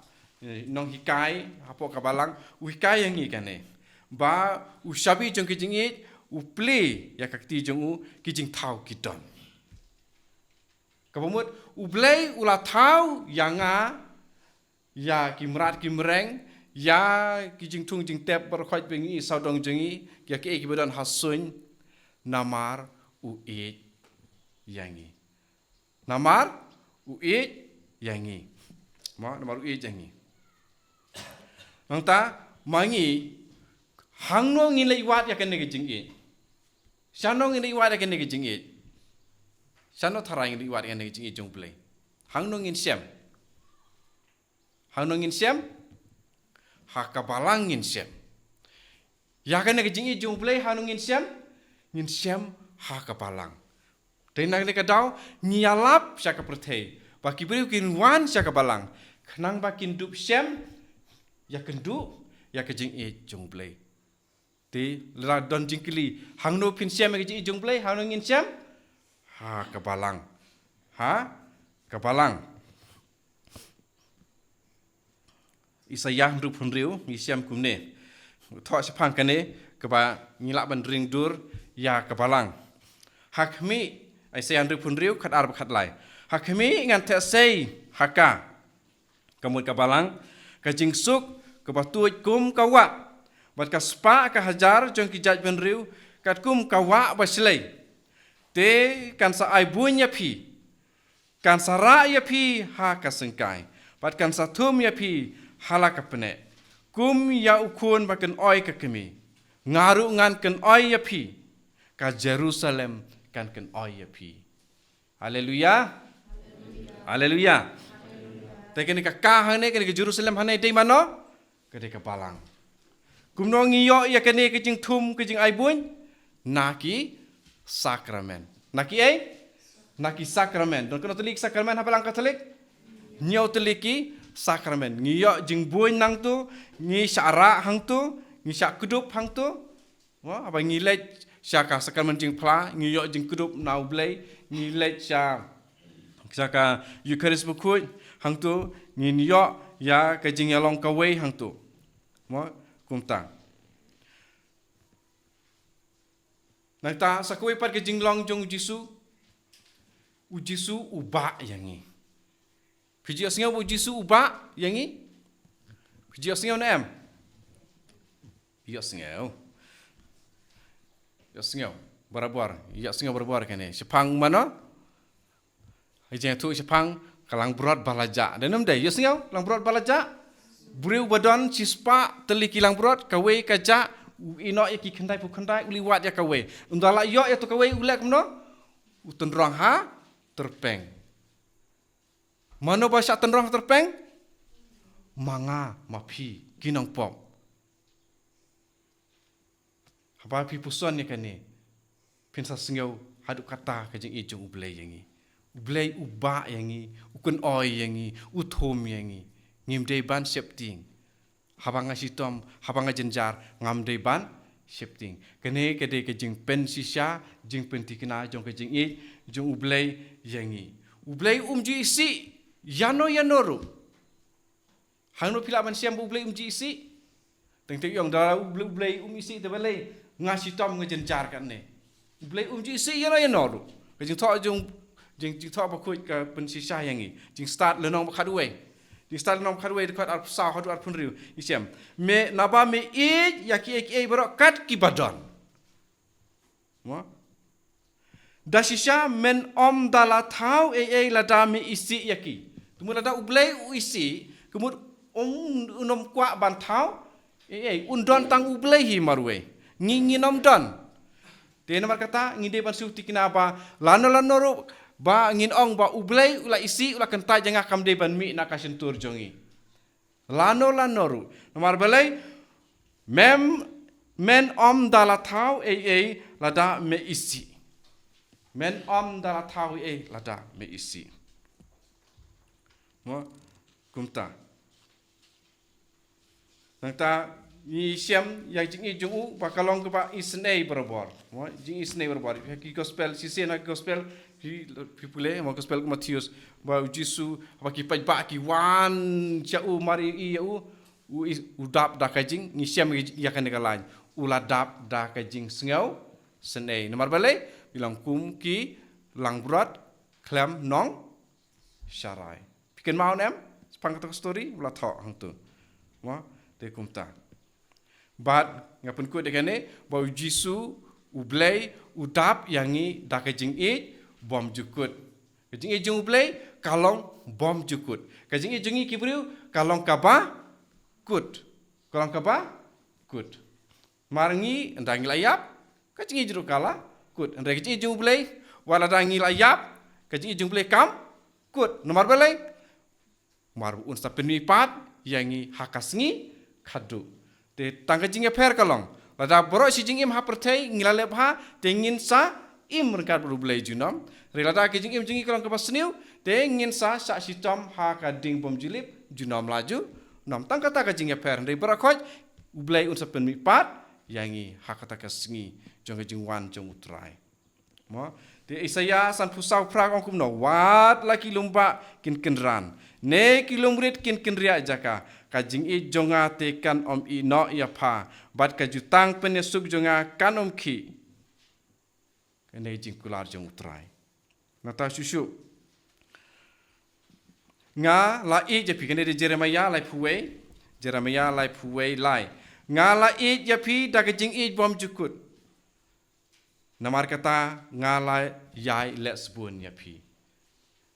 eh, nonghikai hapoh ka balang, u hikai ïa ngi kane. Ba u shabi jong ka jingïeit u plie ïa ka kti jong u, ki jingthaw ki don. Kaba mut u Blei u la thaw ïa nga, ïa ki mrad ki mreng, ïa ki jingthung jingtep baroh khoit ba ngi sawdong jong ngi, ïa kiei kiba don ha suiñ, namar u ïeit ïa ngi. Namar u ïeit ïa ngi. Mo namar u ïeit ïa ngi. Nangta ma ngi, hangno ngin leit wad ïa kane ka jingïeit? Shano ngin leit wad ïa kane ka jingïeit? Shano tharai ngin leit wad ïa kane ka jingïeit jong u Blei? Hangno ngin shem? Hangno ngin shem? Ha ka balang ngin shem. Ïa kane ka jingïeit jong u Blei hangno ngin shem? Ngin shem ha ka balang. Te na kane ka daw, ngi ïalap sha ka pyrthei ba ki briew kin wan sha ka balang, khnang ba kin dup shem ïakynduh ïa ka jingïeit jong U Blei. Te lada don jingkylli, hangno phin shem ïa ka jingïeit jong U Blei, hangno ngin shem? Ha ka balang. Ha ka balang. Isaïah hynriewphew hynriew, ngi shem kumne. Thoh shaphang kane kaba ngi lah ban ring dur ïa ka balang. Ha khmih, Isaïah hynriewphew hynriew, khatar bad khatlai. Ha khmih ngan theh sei ha ka, ka mut ka balang, ka jingsuk kaba tuid kum ka wah, bad ka spah ka hajar jong ki jaitbynriew katkum ka wah bashlei. Te kan sa ai buiñ ïa phi, kan sa rah ïa phi ha ka syngkai, bad kan sa thum ïa phi ha la ka pneh, kum ïa u khun ba kynoi ka kmie. Nga ruh ngan kynoi ïa phi, ka Jerusalem kan kynoi ïa phi. Haleluya. Haleluya. Te kane ka ka hangne, kane ka Jerusalem hangne dei mano? Ka dei ka balang. Kumno ngi ïoh ïa kane ka jingthum, ka jingai buiñ? Na ki sakramen. Na ki ei? Na ki sakramen. Don katno tylli ki sakramen ha balang Katholik? Hynñiew tylli ki sakramen. Ngi ïoh jingbuiñ hangto, ngi shah rah hangto, ngi shah kdup hangto. Mo, haba ngi leit sha ka sakramen jingphla, ngi ïoh jingkdup na U Blei, ngi leit sha, sha ka Eukharist bakhuid hangto, ngin ïoh ïa ka jingïalong kawei hangto. Mo, kumta. Nangta sa kawei pat ka jinglong jong U Jisu, U Jisu u bah ïa ngi. Phi ju ïohsngew ba U Jisu u bah ïa ngi? Phi ju ïohsngew ne em? Ïohsngew. Ïohsngew barabor, ïohsngew barabor kane. Shaphang mano? Ïa jingthoh shaphang ka langbrot ba la jah. Dei ne ym dei? Ïohsngew, langbrot ba la jah. Briew ba don shispah tylli ki langbrot, kawei ka jah, u ïehnoh ïa ki khyndaiphew khyndai, u leit wad ïa kawei. Ynda la ïoh ïa uto kawei, u leh kumno? U tynrong ha tyrpeng. Mano ba shah tynrong ha tyrpeng? Ma nga, ma phi, ki nongpop. Haba phi puson ïa kane, phin sa sngew haduh katta ka jingïeit jong U Blei ïa ngi. U Blei u bah ïa ngi, u kynoi ïa ngi, u thum ïa ngi. Ngim dei ban sheptieng. Haba nga shitom, haba nga jynjar, ngam dei ban sheptieng. Kane ka dei ka jingpynshisha, jingpynthikna jong ka jingïeit jong U Blei ïa ngi. U Blei um ju isih ïano ïano ruh. Hangno phi lah ban shem ba U Blei um ju isih? Teng teng ïong da U Blei, U Blei um isih te balei nga shitom nga jynjar katne. U Blei um ju isih ïano ïano ruh. Ka jingthoh jong, jing, jingthoh bakhuid ka pynshisha ïa ngi. Jingstad lynnong ba khatwei. Jingstad lynnong ba khatwei dkhot arphew saw haduh arphew hynriew. Ngi shem. Me naba me ïeit ïa kiei kiei baroh kat kiba don. Mo? Da shisha men ym da la thaw ei ei lada me isih ïa ki. Te mut lada U Blei u isih, ka mut um, un ym kwah ban thaw ei ei, un don tang U Blei hi marwei. Ngi, ngin ym don. Te namar kata ngi dei ban shu thikna ba lano lano ruh ba ngin ong ba U Blei u la isih, u la kyntait ïa nga, kam dei ban mih na ka shyntur jong ngi. Lano lano ruh. Namar balei? Mem, men ym da la thaw ei ei lada me isih. Men ym da la thaw ei ei lada me isih. Mo, kumta. Nangta ngi shem ïa jingïeit jong u ba ka long kaba isynei barabor. Mo, jingisynei barabor. Ha ki gospel, shisien ha ki gospel, phi, phi pule, mo, gospel u Mathaios, ba U Jisu, ba ki paidbah ki wan sha u, mar ïohi ïa u, u is, u dap da ka jing, ngi shem ïa kane ka lain. U la dap da ka jingsngew synei. Namar balei? Ngi long kum ki langbrot khlem nongsharai. Phi kynmaw ne em? Shaphang kata ka story, u la thoh hangto. Mo, te kumta. Bad nga pynkut ïa kane, ba U Jisu, U Blei, u dap ïa ngi da ka jingïeit bymjukut. Ka jingïeit jong U Blei ka long bymjukut. Ka jingïeit jong ngi ki briew ka long kaba kut. Ka long kaba kut. Mar ngi, ynda ngi la ïap, ka jingïeit ruh ka la kut. Hynrei ka jingïeit jong U Blei, wat lada ngi la ïap, ka jingïeit jong U Blei kam kut. Namar balei? Mar ba un sa pynmihpat ïa ngi ha ka sngi khadduh. Te tang ka jingïapher ka long, lada baroh shi jingim ha pyrthei ngi la leh bha, te ngin sa im ryngkat bad U Blei junom. Hynrei lada ka jingim jong ngi ka long kaba sniew, te ngin sa shah shitom ha ka ding bym ju lip junom la junom. Tang kata ka jingïapher, hynrei baroh khoit U Blei un sa pynmihpat ïa ngi ha kata ka sngi jong ka jingwan jong U Trai. Mo, te Isaïah sanphew saw phra ka ong kumno, wat la ki lum bah kin kynran, ne ki lum rit kin kynriah jaka, ka jingïeit jong nga te kan ym ïeh noh ïa pha, bad ka jutang pynïasuk jong nga kan ym khih. Kane jingkular jong U Trai. Nangta shuh shuh, nga la ïeit ïa phi, kane dei Jeremiah laiphew wei, Jeremiah laiphew wei lai. Nga la ïeit ïa phi da ka jingïeit bymjukut. Namar kata nga la ïai leh sbun ïa phi.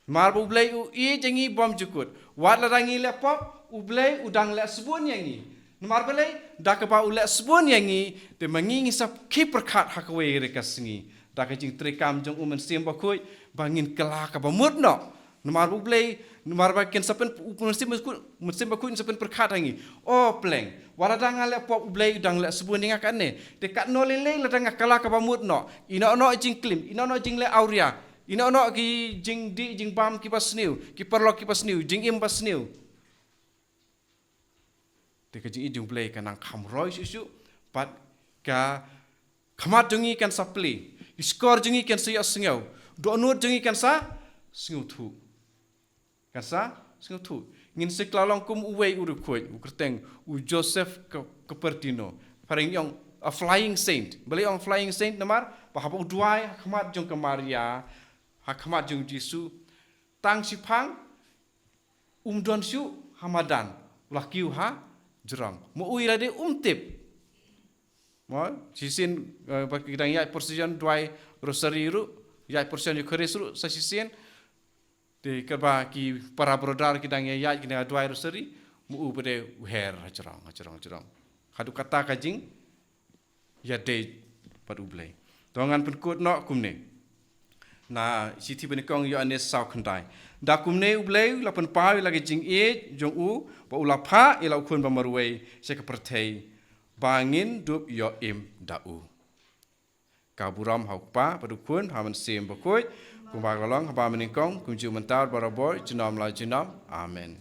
Namar ba U Blei u ïeit ïa ngi bymjukut. Wat lada ngi leh pop, U Blei u dang leh sbun ïa ngi. Namar balei, da kaba u leh sbun ïa ngi, te ma ngi ngin sa khie pyrkhat ha kawei re ka sngi. Da ka jingtrei kam jong U Mynsiem Bakhuid, ba ngin kylla kaba mut noh. Namar ba U Blei, namar ba kin sa pyn, U Mynsiem Bakhuid, Mynsiem Bakhuid sa pynpyrkhat ha ngi. O pleng, wat lada nga leh pop, U Blei u dang leh sbun ïa nga kane. Te katno lei lei lada nga kylla kaba mut noh. Ïehnoh noh jingklim, ïehnoh noh jingleh awria. Ïehnoh noh ki jingdih jingbam kiba sniew, ki paralok kiba sniew, jingim ba sniew. Te ka jingïeit jong U Blei ka nang kham roi shuh shuh, bad ka khmat jong ngi kan sa plie, ki shkor jong ngi kan sa ïohsngew, dohnud jong ngi kan sa sngewthuh. Kan sa sngewthuh. Ngin sa kylla long kum uwei u riewkhuid, u kyrteng, u Joseph Cu-, Cupertino. Phareng ong a flying saint. Balei ong flying saint namar ba haba u duwai ha khmat jong ka Maria, ha khmat jong U Jisu, tang shiphang um don shuh ha madan, u la kiew ha jrong. Ma u ïa lade um tip. Mo, shisien, eh, ba ki dang ïaid procession duwai rosary ruh, ïaid procession Eucharist ruh sa shisien. Te kaba ki para brother ki dang ïaid, ki dang duwai rosary, ma u pat de u her ha jrong, ha jrong, ha jrong. Haduh katta ka jing ïadei bad U Blei. To ngan pynkut noh kumne. Na shithi banyngkong Ïoannis saw khyndai. Da kumne U Blei u la pynpaw ïa la ka jingïeit jong u, ba u la phah ïa la u Khun ba marwei sha ka pyrthei, ba ngin dup ïoh im da u. Ka burom ha u Kpa, bad u Khun, ha u Mynsiem Bakhuid, kumba ka long haba mynnyngkong, kumjuh mynta, barabor, junom la junom. Amen.